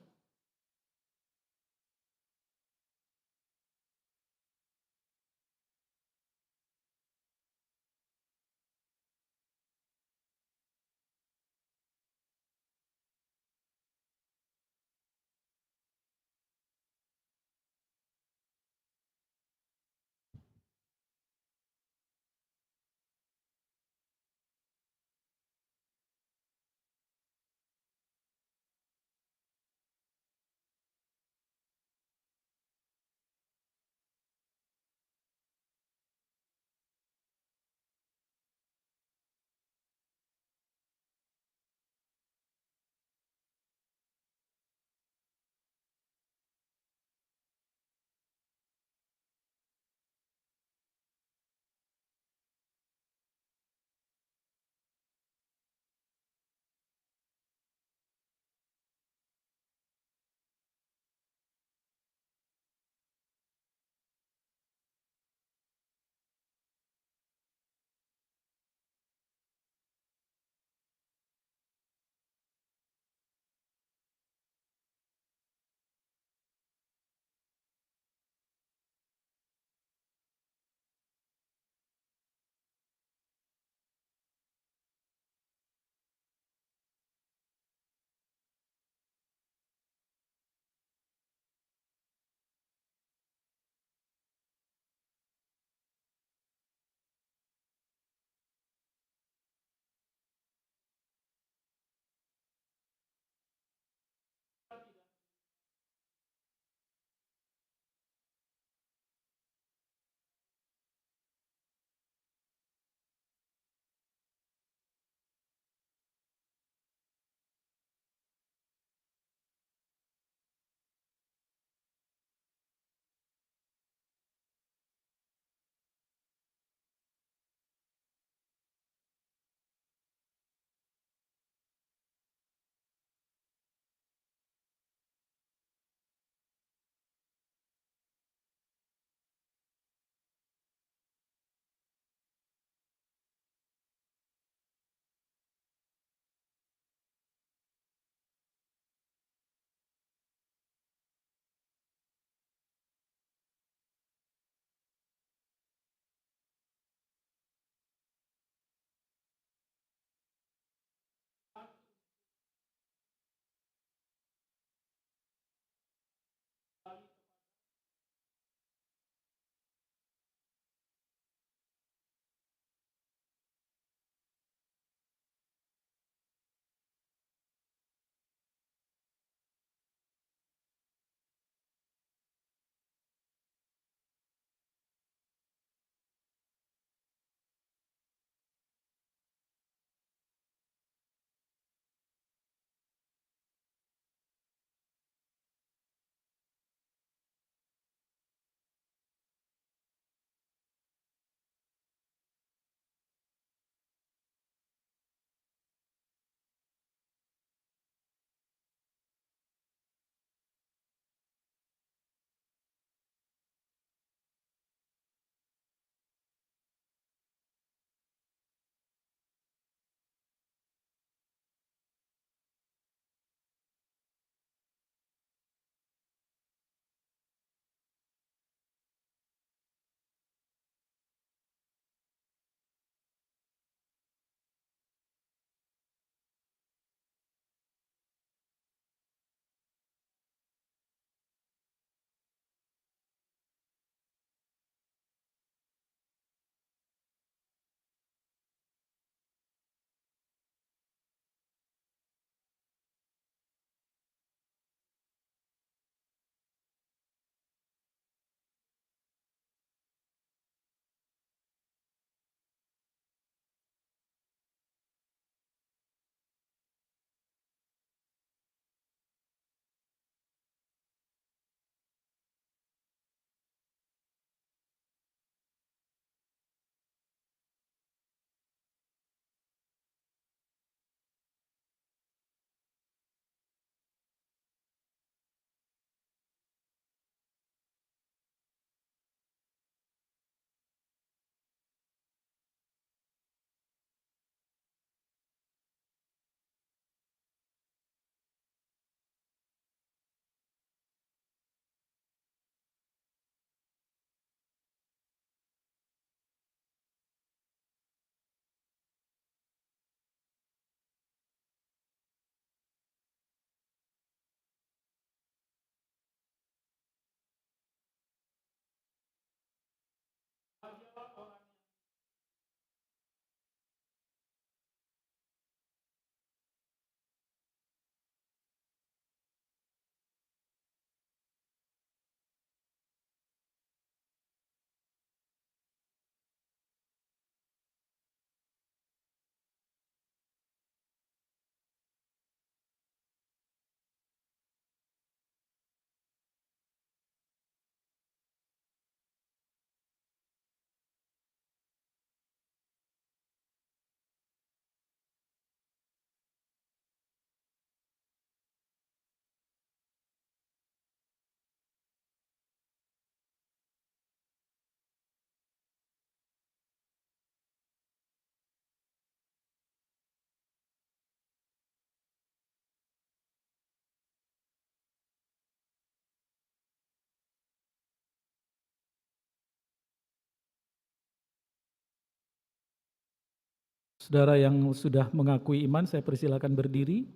Saudara yang sudah mengakui iman, saya persilakan berdiri.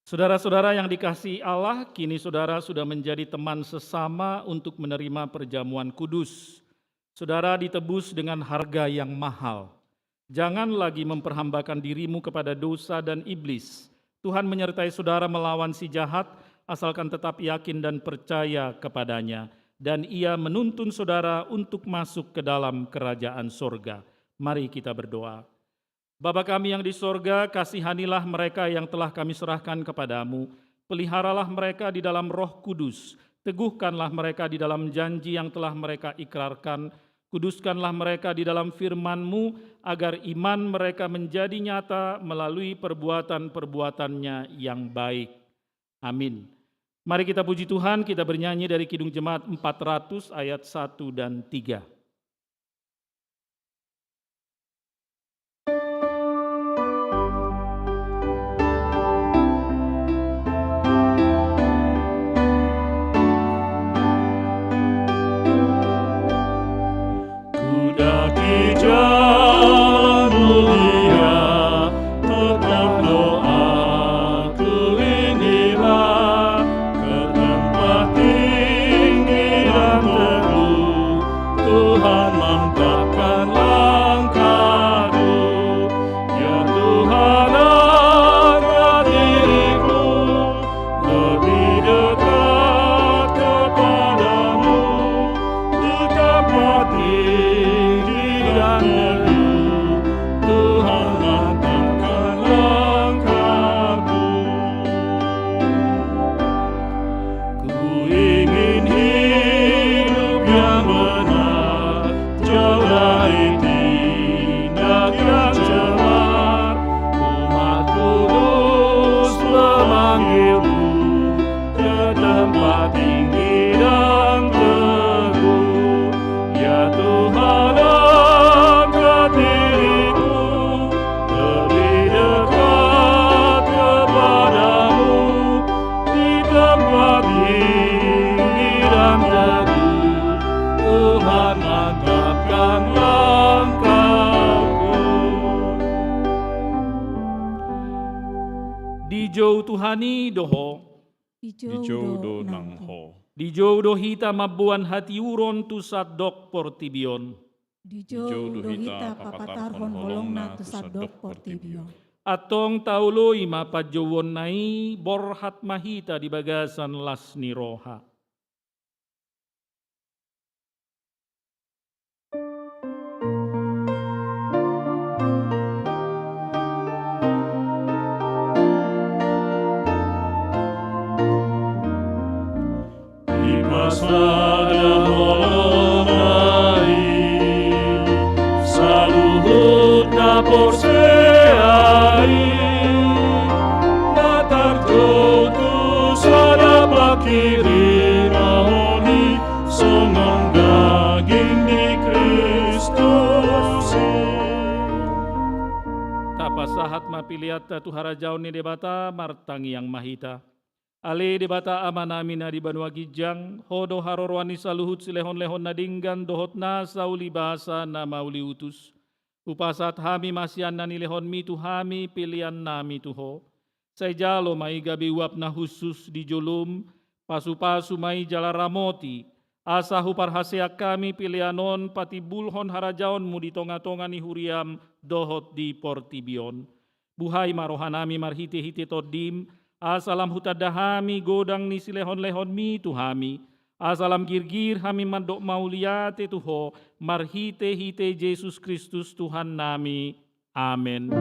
Saudara-saudara yang dikasihi Allah, kini saudara sudah menjadi teman sesama untuk menerima perjamuan kudus. Saudara ditebus dengan harga yang mahal. Jangan lagi memperhambakan dirimu kepada dosa dan iblis. Tuhan menyertai saudara melawan si jahat, asalkan tetap yakin dan percaya kepada-Nya. Dan Ia menuntun saudara untuk masuk ke dalam kerajaan sorga. Mari kita berdoa. Bapa kami yang di sorga, kasihanilah mereka yang telah kami serahkan kepada-Mu. Peliharalah mereka di dalam Roh Kudus. Teguhkanlah mereka di dalam janji yang telah mereka ikrarkan. Kuduskanlah mereka di dalam firman-Mu, agar iman mereka menjadi nyata melalui perbuatan-perbuatannya yang baik. Amin. Mari kita puji Tuhan, kita bernyanyi dari Kidung Jemaat empat ratus ayat satu dan tiga. Kuda di jalan mulia, tetap doaku inilah, ke tempat tinggi dan teduh Tuhan mantapkan langkahku. Ya Tuhan, angkat diriku lebih dekat kepada-Mu. Di tempat tinggi dan teduh Tuhan mantapkan langkahku. Ku ingin hidup yang benar, jauh dari tindak yang jahat. Umat kudus memanggilku ke tempat tinggi dan teduh. Ya Tuhan, angkat diriku lebih dekat kepada-Mu. Di tempat tinggi dan teduh Tuhan mantapkan langkahku. Dijou Tuhan i do ho. Dijou do nang ho. Dijou do hita mamboan hatiuron tu sandok portibi on. Dijou do hita papatarhon holongna tu sandok portibi on. Antong taoloi ma panjouonna i, borhat ma hita di bagasan las ni roha. Dipasada holongna i saluhut na porsea i, na tarjou tu sada panghirimon i songon daging ni Kristus i. Tapasahat ma peleanta tu harajaon ni Debata, martangiang ma hita. Ale Debata Amanami na di banua ginjang, Ho do haroroan ni saluhut silehonlehon na denggan dohot nasa ulibasa na mauliutus. Hupasahat hami ma sian na nilehonMi tu hami peleannami tu Ho. Sai jalo ma i gabe uap na hushus di joloM, pasupasu ma i jala ramoti, asa huparhaseang hami pelean on patimbulhon harajaonMu di tongatonga ni huriaM dohot di portibi on. Buhai ma rohanami marhitehite TondiM, asa lam hutanda hami godang ni silehonlehonMi tu hami, asa lam girgir hami mandok mauliate tu Ho, marhitehite Jesus Kristus Tuhannami. Amen.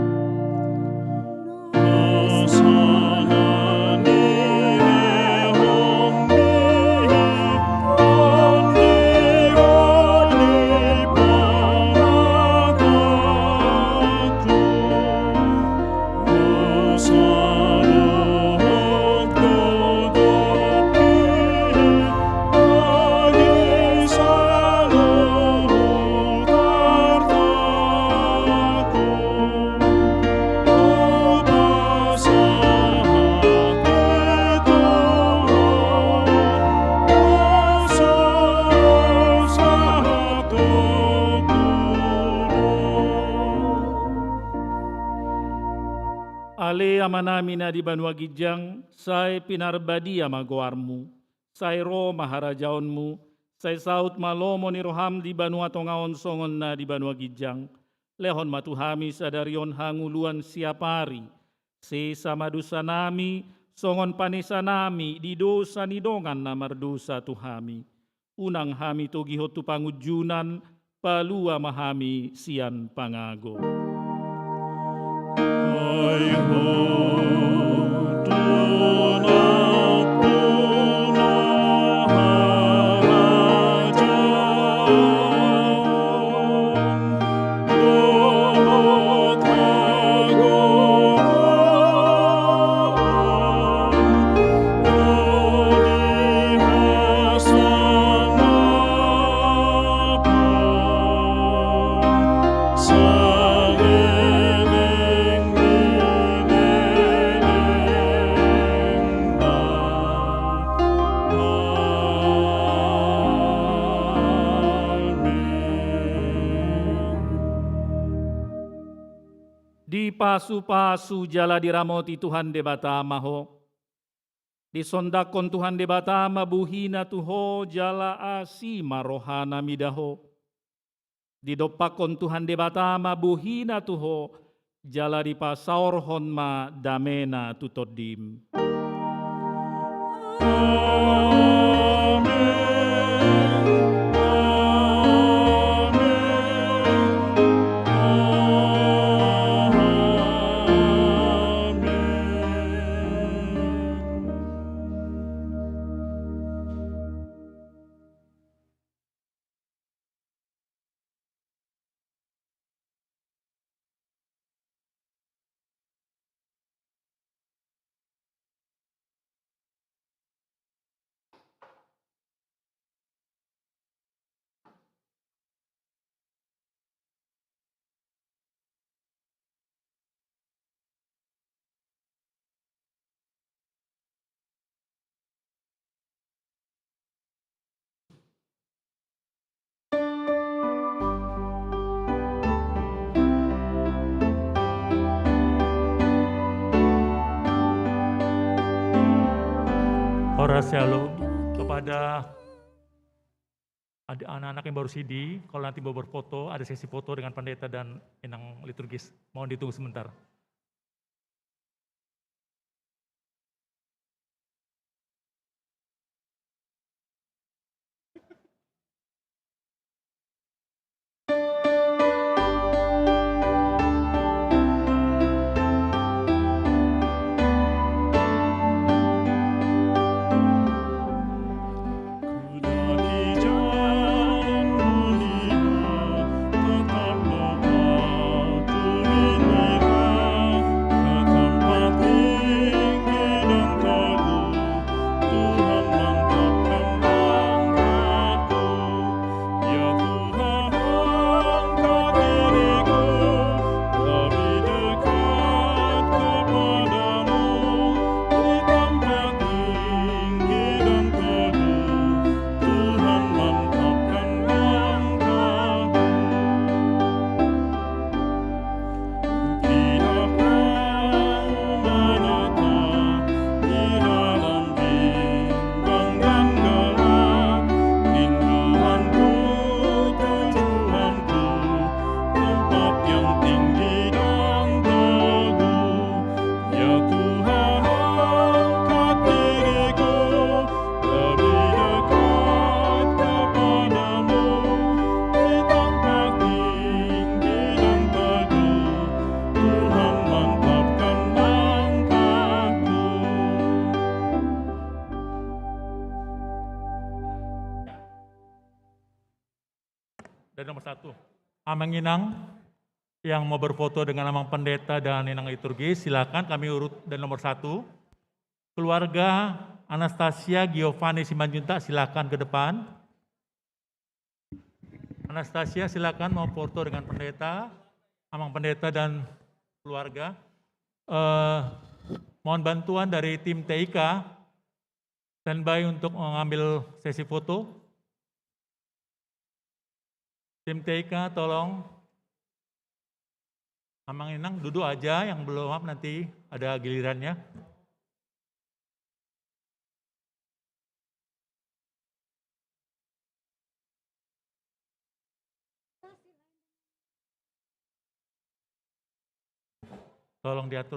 Ale Amanami na di banua ginjang, sai pinarbadia ma goarmu, sai ro ma harajaonmu, sai saut ma lomo ni roham di banua tonga on songon na di banua ginjang. Lehon ma tu hami sadari on hangoluan siapari. Sesa ma dosanami, songon panesanami di dosa ni dongan na mardosa tu hami. Unang hami togihon tu pangunjunan, palua ma hami sian pangago. Ai ho do nampuna harajaon dohot hagogoon na di hasangapon saleleng ni lelengna. Amen. Dipasupasu jala diramoti Tuhan Debata ma ho. Disondangkon Tuhan Debata ma bohina tu ho jala asi ma rohana mida ho. Didompakkon Tuhan Debata ma bohina tu ho jala dipasaorhon ma damena tu tondim. Amen. Amen. Amen. Ora, shalom kepada anak-anak yang baru sidi, kalau nanti mau berfoto, ada sesi foto dengan pendeta dan inang liturgis. Mohon ditunggu sebentar. Tuhan, mantapkan langkahku. Ku tidak mau menetap di dalam bimbang dan gelap. Rinduanku, tujuanku, tempat yang tinggi dan teguh. Ya Tuhan, angkat diriku lebih dekat kepadamu, di tempat tinggi dan teduh, Tuhan, mantapkan langkahku. Dari nomor satu. Amang inang yang mau berfoto dengan amang pendeta dan inang liturgis, silakan, kami urut dari nomor satu. Keluarga Anastasia Giovanni Simanjuntak, silakan ke depan. Anastasia, silakan mau foto dengan pendeta, amang pendeta dan keluarga. Eh, mohon bantuan dari tim T I K. Standby untuk mengambil sesi foto. Tim T I K, tolong. Amang Inang duduk aja, yang belum up nanti ada gilirannya. Tolong diatur.